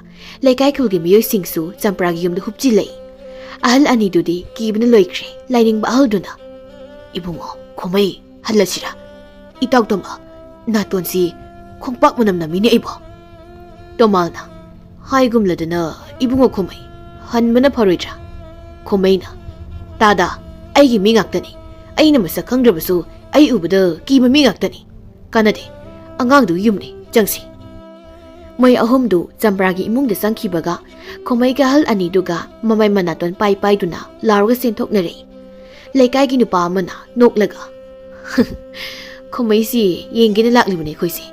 ꯂꯩꯀꯥꯏ ꯈꯨꯜꯒꯤ ꯃꯤꯑꯣꯏꯁꯤꯡꯁꯨ ꯆꯝꯄ꯭ꯔꯥꯒꯤ ꯌꯨꯝꯗ ꯍꯨꯞꯆꯤꯜꯂꯛꯏ꯫ ꯑꯍꯜ ꯑꯅꯤꯗꯨꯗꯤ ꯀꯤꯕꯅ ꯂꯣꯏꯈ꯭ꯔꯦ꯫ ꯂꯥꯏꯅꯤꯡꯕ ꯑꯍꯜꯗꯨꯅ, "ꯏꯕꯨꯡꯉꯣ ꯈꯣꯃꯩ, ꯍꯜꯂꯁꯤꯔꯥ? ꯏꯇꯥꯎ ꯇꯣꯃꯥ, ꯅꯥꯇꯣꯟꯁꯤ ꯈꯣꯡꯄꯥꯛ ꯃꯅꯝ ꯅꯝꯃꯤꯅꯦ ꯑꯩꯕꯣ꯫" ꯇꯣꯃꯥꯜꯅ, "ꯍꯥꯏꯒꯨꯝꯂꯗꯅ ꯏꯕꯨꯡꯉꯣ ꯈꯣꯃꯩ, ꯍꯟꯕꯅ ꯐꯔꯣꯏꯗ꯭ꯔꯥ?" ꯈꯣꯃꯩꯅ, "ꯇꯥꯗ, ꯑꯩꯒꯤ ꯃꯤ ꯉꯥꯛꯇꯅꯤ꯫ ꯑꯩꯅ ꯃꯁꯛ ꯈꯪꯗ꯭ꯔꯕꯁꯨ ꯑꯩ ꯎꯕꯗ ꯀꯤꯕ ꯃꯤ ꯉꯥꯛꯇꯅꯤ꯫ ꯀꯥꯟꯅꯗꯦ, ꯑꯉꯥꯡꯗꯨꯒꯤ ꯌꯨꯝꯅꯤ, ꯆꯪꯁꯤ꯫" ꯃꯣꯏ ꯑꯍꯨꯝꯗꯨ ꯆꯝꯄ꯭ꯔꯥꯒꯤ ꯏꯃꯨꯡꯗ ꯆꯪꯈꯤꯕꯒ ꯈꯣꯃꯩꯒ ꯑꯍꯜ ꯑꯅꯤꯗꯨꯒ ꯃꯃꯥꯏ ꯃꯅꯥꯇꯣꯟ ꯄꯥꯏ ꯄꯥꯏꯗꯨꯅ ꯂꯥꯎꯔꯒ ꯆꯦꯟꯊꯣꯛꯅꯔꯦ꯫ ꯂꯩꯀꯥꯏꯒꯤ ꯅꯨꯄꯥ ꯑꯃꯅ ꯅꯣꯛꯂꯒ, "ꯈꯣꯃꯩꯁꯤ ꯌꯦꯡꯒꯦꯅ ꯂꯥꯛꯂꯤꯕꯅꯦ ꯑꯩꯈꯣꯏꯁꯦ꯫"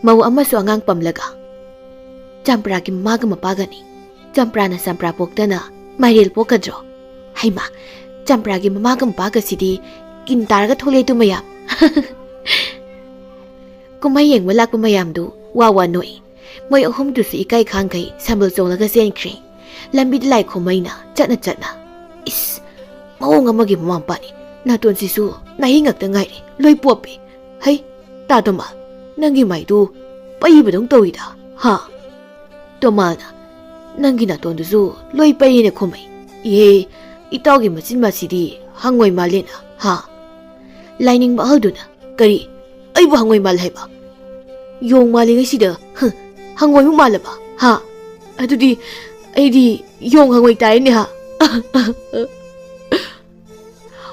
ꯃꯧ ꯑꯃꯁꯨ ꯑꯉꯥꯡ ꯄꯝꯂꯒ, "ꯆꯝꯄ꯭ꯔꯥꯒꯤ ꯃꯃꯥꯒ ꯃꯄꯥꯒꯅꯤ꯫ ꯆꯝꯄ꯭ꯔꯥꯅ ꯆꯝꯄ꯭ꯔꯥ ꯄꯣꯛꯇꯅ ꯃꯥꯏꯔꯦꯜ ꯄꯣꯛꯀꯗ꯭ꯔꯣ? ꯍꯩꯃꯥ, ꯆꯝꯄ꯭ꯔꯥꯒꯤ ꯃꯃꯥꯒ ꯃꯄꯥꯒꯁꯤꯗꯤ ꯀꯤꯟ ꯇꯥꯔꯒ ꯊꯣꯛꯂꯛꯑꯦ ꯑꯗꯨ ꯃꯌꯥꯝ꯫" ꯀꯨꯝꯍꯩ ꯌꯦꯡꯕ ꯂꯥꯛꯄ ꯃꯌꯥꯝꯗꯨ ꯋꯥ ꯋꯥ ꯅꯣꯛꯏ꯫ ꯃꯣꯏ ꯑꯍꯨꯝꯗꯨꯁꯨ ꯏꯀꯥꯏ ꯈꯥꯡꯈꯩ ꯁꯝꯕꯜ ꯆꯣꯡꯂꯒ ꯆꯦꯟꯈ꯭ꯔꯦ꯫ ꯂꯝꯕꯤꯗ ꯂꯥꯏꯈꯣꯃꯩꯅ ꯆꯠꯅ ꯆꯠꯅ, "ꯏꯁ, ꯃꯑꯣꯡ ꯑꯃꯒꯤ ꯃꯃꯥ ꯃꯄꯥꯅꯤ꯫ ꯅꯥꯇꯣꯟꯁꯤꯁꯨ ꯅꯥꯍꯤ ꯉꯥꯛꯇ ꯉꯥꯏꯔꯦ, ꯂꯣꯏ ꯄꯣꯞꯄꯦ꯫ ꯍꯩ, ꯇꯥ ꯇꯣꯃꯥꯜ, ꯅꯪꯒꯤ ꯃꯥꯏꯗꯨ ꯄꯩꯕꯗꯧ ꯇꯧꯏꯗ, ꯍꯥ?" ꯇꯣꯃꯥꯜꯅ, "ꯅꯪꯒꯤ ꯅꯥꯇꯣꯟꯗꯨꯁꯨ ꯂꯣꯏ ꯄꯩꯌꯦꯅꯦ ꯈꯣꯃꯩ꯫ ꯏꯍꯦ, ꯏꯇꯥꯎꯒꯤ ꯃꯆꯤꯟ ꯃꯥꯁꯤꯗꯤ ꯍꯪꯉꯣꯏ ꯃꯥꯜꯂꯦꯅ, ꯍꯥ?" ꯂꯥꯏꯅꯤꯡꯕ ꯑꯍꯜꯗꯨꯅ, "ꯀꯔꯤ? ꯑꯩꯕꯨ ꯍꯪꯉꯣꯏ ꯃꯥꯜꯂꯦ ꯍꯥꯏꯕ? ꯌꯣꯡ ꯃꯥꯜꯂꯤꯉꯩꯁꯤꯗ, ꯍ, ꯍꯪꯉꯣꯏꯃꯨꯛ ꯃꯥꯜꯂꯕ? ꯍꯥ? ꯑꯗꯨꯗꯤ ꯑꯩꯗꯤ ꯌꯣꯡ ꯍꯪꯉꯣꯏ ꯇꯥꯔꯦꯅꯦ, ꯍꯥ?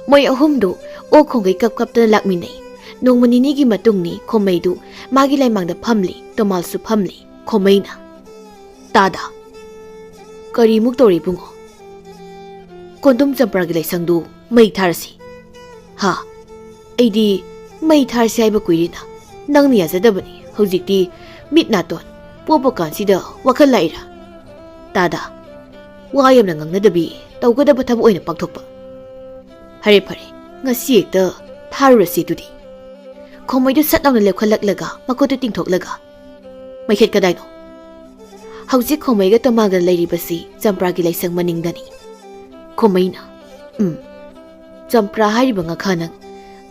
ꯃꯣꯏ ꯑꯍꯨꯝꯗꯨ ꯑꯣꯛ ꯈꯣꯡꯒꯩ ꯀꯞ ꯀꯞꯇꯅ ꯂꯥꯛꯃꯤꯟꯅꯩ꯫ ꯅꯣꯡꯃ ꯅꯤꯅꯤꯒꯤ ꯃꯇꯨꯡꯅꯤ꯫ ꯈꯣꯃꯩꯗꯨ ꯃꯥꯒꯤ ꯂꯩꯃꯥꯡꯗ ꯐꯝꯂꯤ, ꯇꯣꯃꯥꯜꯁꯨ ꯐꯝꯂꯤ꯫ ꯈꯣꯃꯩꯅ, "ꯇꯥꯗ, ꯀꯔꯤꯃꯨꯛ ꯇꯧꯔꯤ ꯏꯕꯨꯡꯉꯣ? ꯀꯣꯟꯗꯨꯝ ꯆꯝꯄ꯭ꯔꯥꯒꯤ ꯂꯥꯏꯁꯪꯗꯨ ꯃꯩ ꯊꯥꯔꯁꯤ"꯫ "ꯍꯥ? ꯑꯩꯗꯤ ꯃꯩ ꯊꯥꯔꯁꯤ ꯍꯥꯏꯕ ꯀꯨꯏꯔꯦꯅ꯫ ꯅꯪꯅ ꯌꯥꯖꯗꯕꯅꯤ꯫ ꯍꯧꯖꯤꯛꯇꯤ ꯃꯤꯠ ꯅꯥꯇꯣꯟ ꯄꯣꯞꯄ ꯀꯥꯟꯁꯤꯗ ꯋꯥꯈꯜ ꯂꯥꯛꯏꯔꯥ? ꯇꯥꯗ, ꯋꯥ ꯌꯥꯝꯅ ꯉꯥꯡꯅꯗꯕꯤ ꯇꯧꯒꯗꯕ ꯊꯕꯛ ꯑꯣꯏꯅ ꯄꯥꯡꯊꯣꯛꯄ꯫ ꯐꯔꯦ, ꯐꯔꯦ, ꯉꯁꯤ ꯍꯦꯛꯇ ꯊꯥꯔꯨꯔꯁꯤ ꯑꯗꯨꯗꯤ"꯫ ꯈꯣꯃꯩꯗꯨ ꯁꯠ ꯂꯥꯎꯅ ꯂꯦꯞꯈꯠꯂꯛꯂꯒ ꯃꯈꯨꯠꯇꯨ ꯇꯤꯡꯊꯣꯛꯂꯒ, "ꯃꯩꯈꯦꯠ ꯀꯗꯥꯏꯅꯣ?" "ꯍꯧꯖꯤꯛ ꯈꯣꯃꯩꯒ ꯇꯣꯃꯥꯒ ꯂꯩꯔꯤꯕꯁꯤ ꯆꯝꯄ꯭ꯔꯥꯒꯤ ꯂꯥꯏꯁꯪ ꯃꯅꯤꯡꯗꯅꯤ"꯫ ꯈꯣꯃꯩꯅ, "ꯎꯝ, ꯆꯝꯄ꯭ꯔꯥ ꯍꯥꯏꯔꯤꯕ ꯉꯥꯈꯥ ꯅꯪ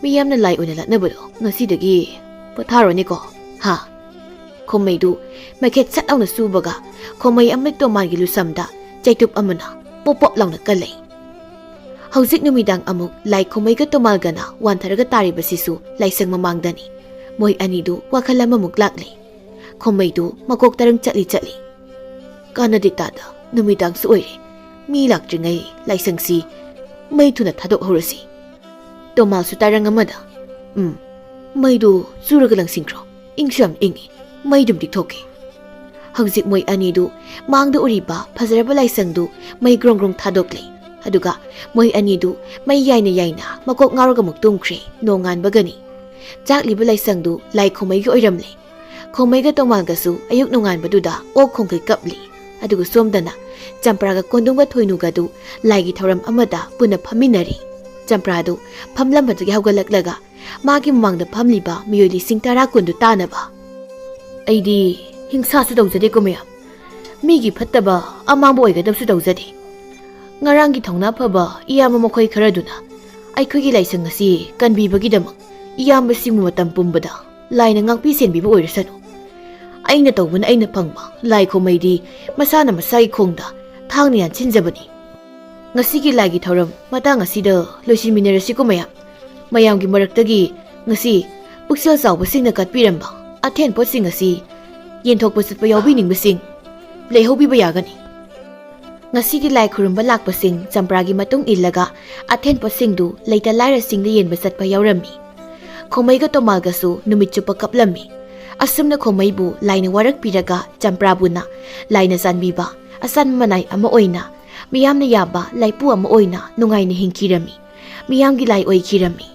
ꯃꯤꯌꯥꯝꯅ ꯂꯥꯏ ꯑꯣꯏꯅ ꯂꯥꯠꯅꯕꯗꯣ ꯉꯁꯤꯗꯒꯤ ꯄꯣꯊꯥꯔꯣꯅꯦꯀꯣ, ꯍꯥ?" ꯈꯣꯃꯩꯗꯨ ꯃꯩꯈꯦꯠ ꯁꯠ ꯂꯥꯎꯅ ꯁꯨꯕꯒ ꯈꯣꯃꯩ ꯑꯃꯗꯤ ꯇꯣꯃꯥꯒꯤ ꯂꯨꯁꯝꯗ ꯆꯩꯇꯨꯞ ꯑꯃꯅ ꯄꯣꯞ ꯄꯣꯞ ꯂꯥꯎꯅ ꯀꯜꯂꯛꯏ꯫ ꯍꯧꯖꯤꯛ ꯅꯨꯃꯤꯗꯥꯡ ꯑꯃꯨꯛ ꯂꯥꯏ ꯈꯣꯃꯩꯒ ꯇꯣꯃꯥꯜꯒꯅ ꯋꯥꯟꯊꯔꯒ ꯇꯥꯔꯤꯕꯁꯤꯁꯨ ꯂꯥꯏꯁꯪ ꯃꯃꯥꯡꯗꯅꯤ꯫ ꯃꯣꯏ ꯑꯅꯤꯗꯨ ꯋꯥꯈꯜ ꯑꯃꯃꯨꯛ ꯂꯥꯛꯂꯤ꯫ ꯈꯣꯃꯩꯗꯨ ꯃꯀꯣꯛ ꯇꯔꯪ ꯆꯠꯂꯤ ꯆꯠꯂꯤ꯫ "ꯀꯥꯟꯅꯗꯦ ꯇꯥꯗ, ꯅꯨꯃꯤꯗꯥꯡꯁꯨ ꯑꯣꯏꯔꯦ꯫ ꯃꯤ ꯂꯥꯛꯇ꯭ꯔꯤꯉꯩ ꯂꯥꯏꯁꯪꯁꯤ ꯃꯩ ꯊꯨꯅ ꯊꯥꯗꯣꯛꯍꯧꯔꯁꯤ"꯫ ꯇꯣꯃꯥꯜꯁꯨ ꯇꯔꯪ ꯑꯃꯗ, "ꯎꯝ, ꯃꯩꯗꯨ ꯆꯨꯔꯒ ꯂꯪꯁꯤꯟꯈ꯭ꯔꯣ꯫ ꯏꯪꯁꯨ ꯌꯥꯝ ꯏꯪꯉꯤ꯫ ꯃꯩꯗꯨꯝꯗꯤ ꯊꯣꯛꯀꯦ"꯫ ꯍꯧꯖꯤꯛ ꯃꯣꯏ ꯑꯅꯤꯗꯨ ꯃꯥꯡꯗ ꯎꯔꯤꯕ ꯐꯖꯔꯕ ꯂꯥꯏꯁꯪꯗꯨ ꯃꯩ ꯒ꯭ꯔꯣꯡ ꯒ꯭ꯔꯣꯡ ꯊꯥꯗꯣꯛꯂꯤ꯫ ꯑꯗꯨꯒ ꯃꯣꯏ ꯑꯅꯤꯗꯨ ꯃꯩ ꯌꯥꯏꯅ ꯌꯥꯏꯅ ꯃꯀꯣꯛ ꯉꯥꯎꯔꯒ ꯑꯃꯨꯛ ꯇꯨꯝꯈ꯭ꯔꯦ꯫ ꯅꯣꯡꯉꯥꯟꯕꯒꯅꯤ꯫ ꯆꯥꯛꯂꯤꯕ ꯂꯥꯏꯁꯪꯗꯨ ꯂꯥꯏ ꯈꯣꯃꯩꯒꯤ ꯑꯣꯏꯔꯝꯂꯦ꯫ ꯈꯣꯃꯩꯒ ꯇꯣꯃꯥꯜꯒꯁꯨ ꯑꯌꯨꯛ ꯅꯣꯡꯉꯥꯟꯕꯗꯨꯗ ꯑꯣꯛ ꯈꯣꯡꯒꯩ ꯀꯞꯂꯤ꯫ ꯑꯗꯨꯒ ꯁꯣꯝꯗꯅ ꯆꯝꯄ꯭ꯔꯥꯒ ꯀꯣꯟꯗꯨꯝꯒ ꯊꯣꯏꯅꯨꯒꯗꯨ ꯂꯥꯏꯒꯤ ꯊꯧꯔꯝ ꯑꯃꯗ ꯄꯨꯟꯅ ꯐꯝꯃꯤꯟꯅꯔꯤ꯫ ꯆꯝꯄ꯭ꯔꯥꯗꯨ ꯐꯝꯂꯝꯕꯗꯒꯤ ꯍꯧꯒꯠꯂꯛꯂꯒ ꯃꯥꯒꯤ ꯃꯃꯥꯡꯗ ꯐꯝꯂꯤꯕ ꯃꯤꯑꯣꯏ ꯂꯤꯁꯤꯡ ꯇꯔꯥ ꯀꯨꯟꯗꯨ ꯇꯥꯅꯕ, "ꯑꯩꯗꯤ ꯍꯤꯡꯁꯥꯁꯨ ꯇꯧꯖꯗꯦꯀꯣ ꯃꯌꯥꯝ, ꯃꯤꯒꯤ ꯐꯠꯇꯕ ꯑꯃꯥꯡꯕ ꯑꯣꯏꯒꯗꯕꯁꯨ ꯇꯧꯖꯗꯦ꯫ ꯉꯔꯥꯡꯒꯤ ꯊꯧꯅꯥ ꯐꯕ ꯏꯌꯥꯝꯕ ꯃꯈꯣꯏ ꯈꯔꯗꯨꯅ ꯑꯩꯈꯣꯏꯒꯤ ꯂꯥꯏꯁꯪ ꯑꯁꯤ ꯀꯟꯕꯤꯕꯒꯤꯗꯃꯛ ꯏꯌꯥꯝꯕꯁꯤꯡꯕꯨ ꯃꯇꯝ ꯄꯨꯝꯕꯗ ꯂꯥꯏꯅ ꯉꯥꯛꯄꯤ ꯁꯦꯟꯕꯤꯕ ꯑꯣꯏꯔꯁꯅꯨ꯫ ꯑꯩꯅ ꯇꯧꯕꯅ ꯑꯩꯅ ꯐꯪꯕ, ꯂꯥꯏ ꯈꯣꯃꯩꯗꯤ ꯃꯁꯥꯅ ꯃꯁꯥꯒꯤ ꯈꯣꯡꯗ ꯊꯥꯡꯅ ꯌꯥꯟꯁꯤꯟꯖꯕꯅꯤ"꯫ ꯉꯁꯤꯒꯤ ꯂꯥꯏꯒꯤ ꯊꯧꯔꯝ ꯃꯇꯥꯡ ꯑꯁꯤꯗ ꯂꯣꯏꯁꯤꯟꯃꯤꯟꯅꯔꯁꯤꯀꯣ ꯃꯌꯥꯝ꯫ ꯃꯌꯥꯝꯒꯤ ꯃꯔꯛꯇꯒꯤ ꯉꯁꯤ ꯄꯨꯛꯆꯦꯜ ꯆꯥꯎꯕꯁꯤꯡꯅ ꯀꯠꯄꯤꯔꯝꯕ ꯑꯊꯦꯟ ꯄꯣꯠꯁꯤꯡ ꯑꯁꯤ ꯌꯦꯟꯊꯣꯛꯄ ꯆꯠꯄ ꯌꯥꯎꯕꯤꯅꯤꯡꯕꯁꯤꯡ ꯂꯩꯍꯧꯕꯤꯕ ꯌꯥꯒꯅꯤ꯫ ꯉꯁꯤꯒꯤ ꯂꯥꯏ ꯈꯨꯔꯨꯝꯕ ꯂꯥꯛꯄꯁꯤꯡ ꯆꯝꯄ꯭ꯔꯥꯒꯤ ꯃꯇꯨꯡ ꯏꯜꯂꯒ ꯑꯊꯦꯟ ꯄꯣꯠꯁꯤꯡꯗꯨ ꯂꯩꯇ ꯂꯥꯏꯔꯁꯤꯡꯗ ꯌꯦꯟꯕ ꯆꯠꯄ ꯌꯥꯎꯔꯝꯃꯤ꯫ ꯈꯣꯃꯩꯒ ꯇꯣꯃꯥꯜꯒꯁꯨ ꯅꯨꯃꯤꯠ ꯆꯨꯞꯄ ꯀꯞꯂꯝꯃꯤ꯫ ꯑꯁꯨꯝꯅ ꯈꯣꯃꯩꯕꯨ ꯂꯥꯏꯅ ꯋꯥꯔꯛꯄꯤꯔꯒ ꯆꯝꯄ꯭ꯔꯥꯕꯨꯅ ꯂꯥꯏꯅ ꯆꯥꯟꯕꯤꯕ ꯑꯆꯥꯟꯕ ꯃꯅꯥꯏ ꯑꯃ ꯑꯣꯏꯅ, ꯃꯤꯌꯥꯝꯅ ꯌꯥꯕ ꯂꯥꯏꯄꯨ ꯑꯃ ꯑꯣꯏꯅ ꯅꯨꯡꯉꯥꯏꯅ ꯍꯤꯡꯈꯤꯔꯝꯃꯤ꯫ ꯃꯤꯌꯥꯝꯒꯤ ꯂꯥꯏ ꯑꯣꯏꯈꯤꯔꯝꯃꯤ꯫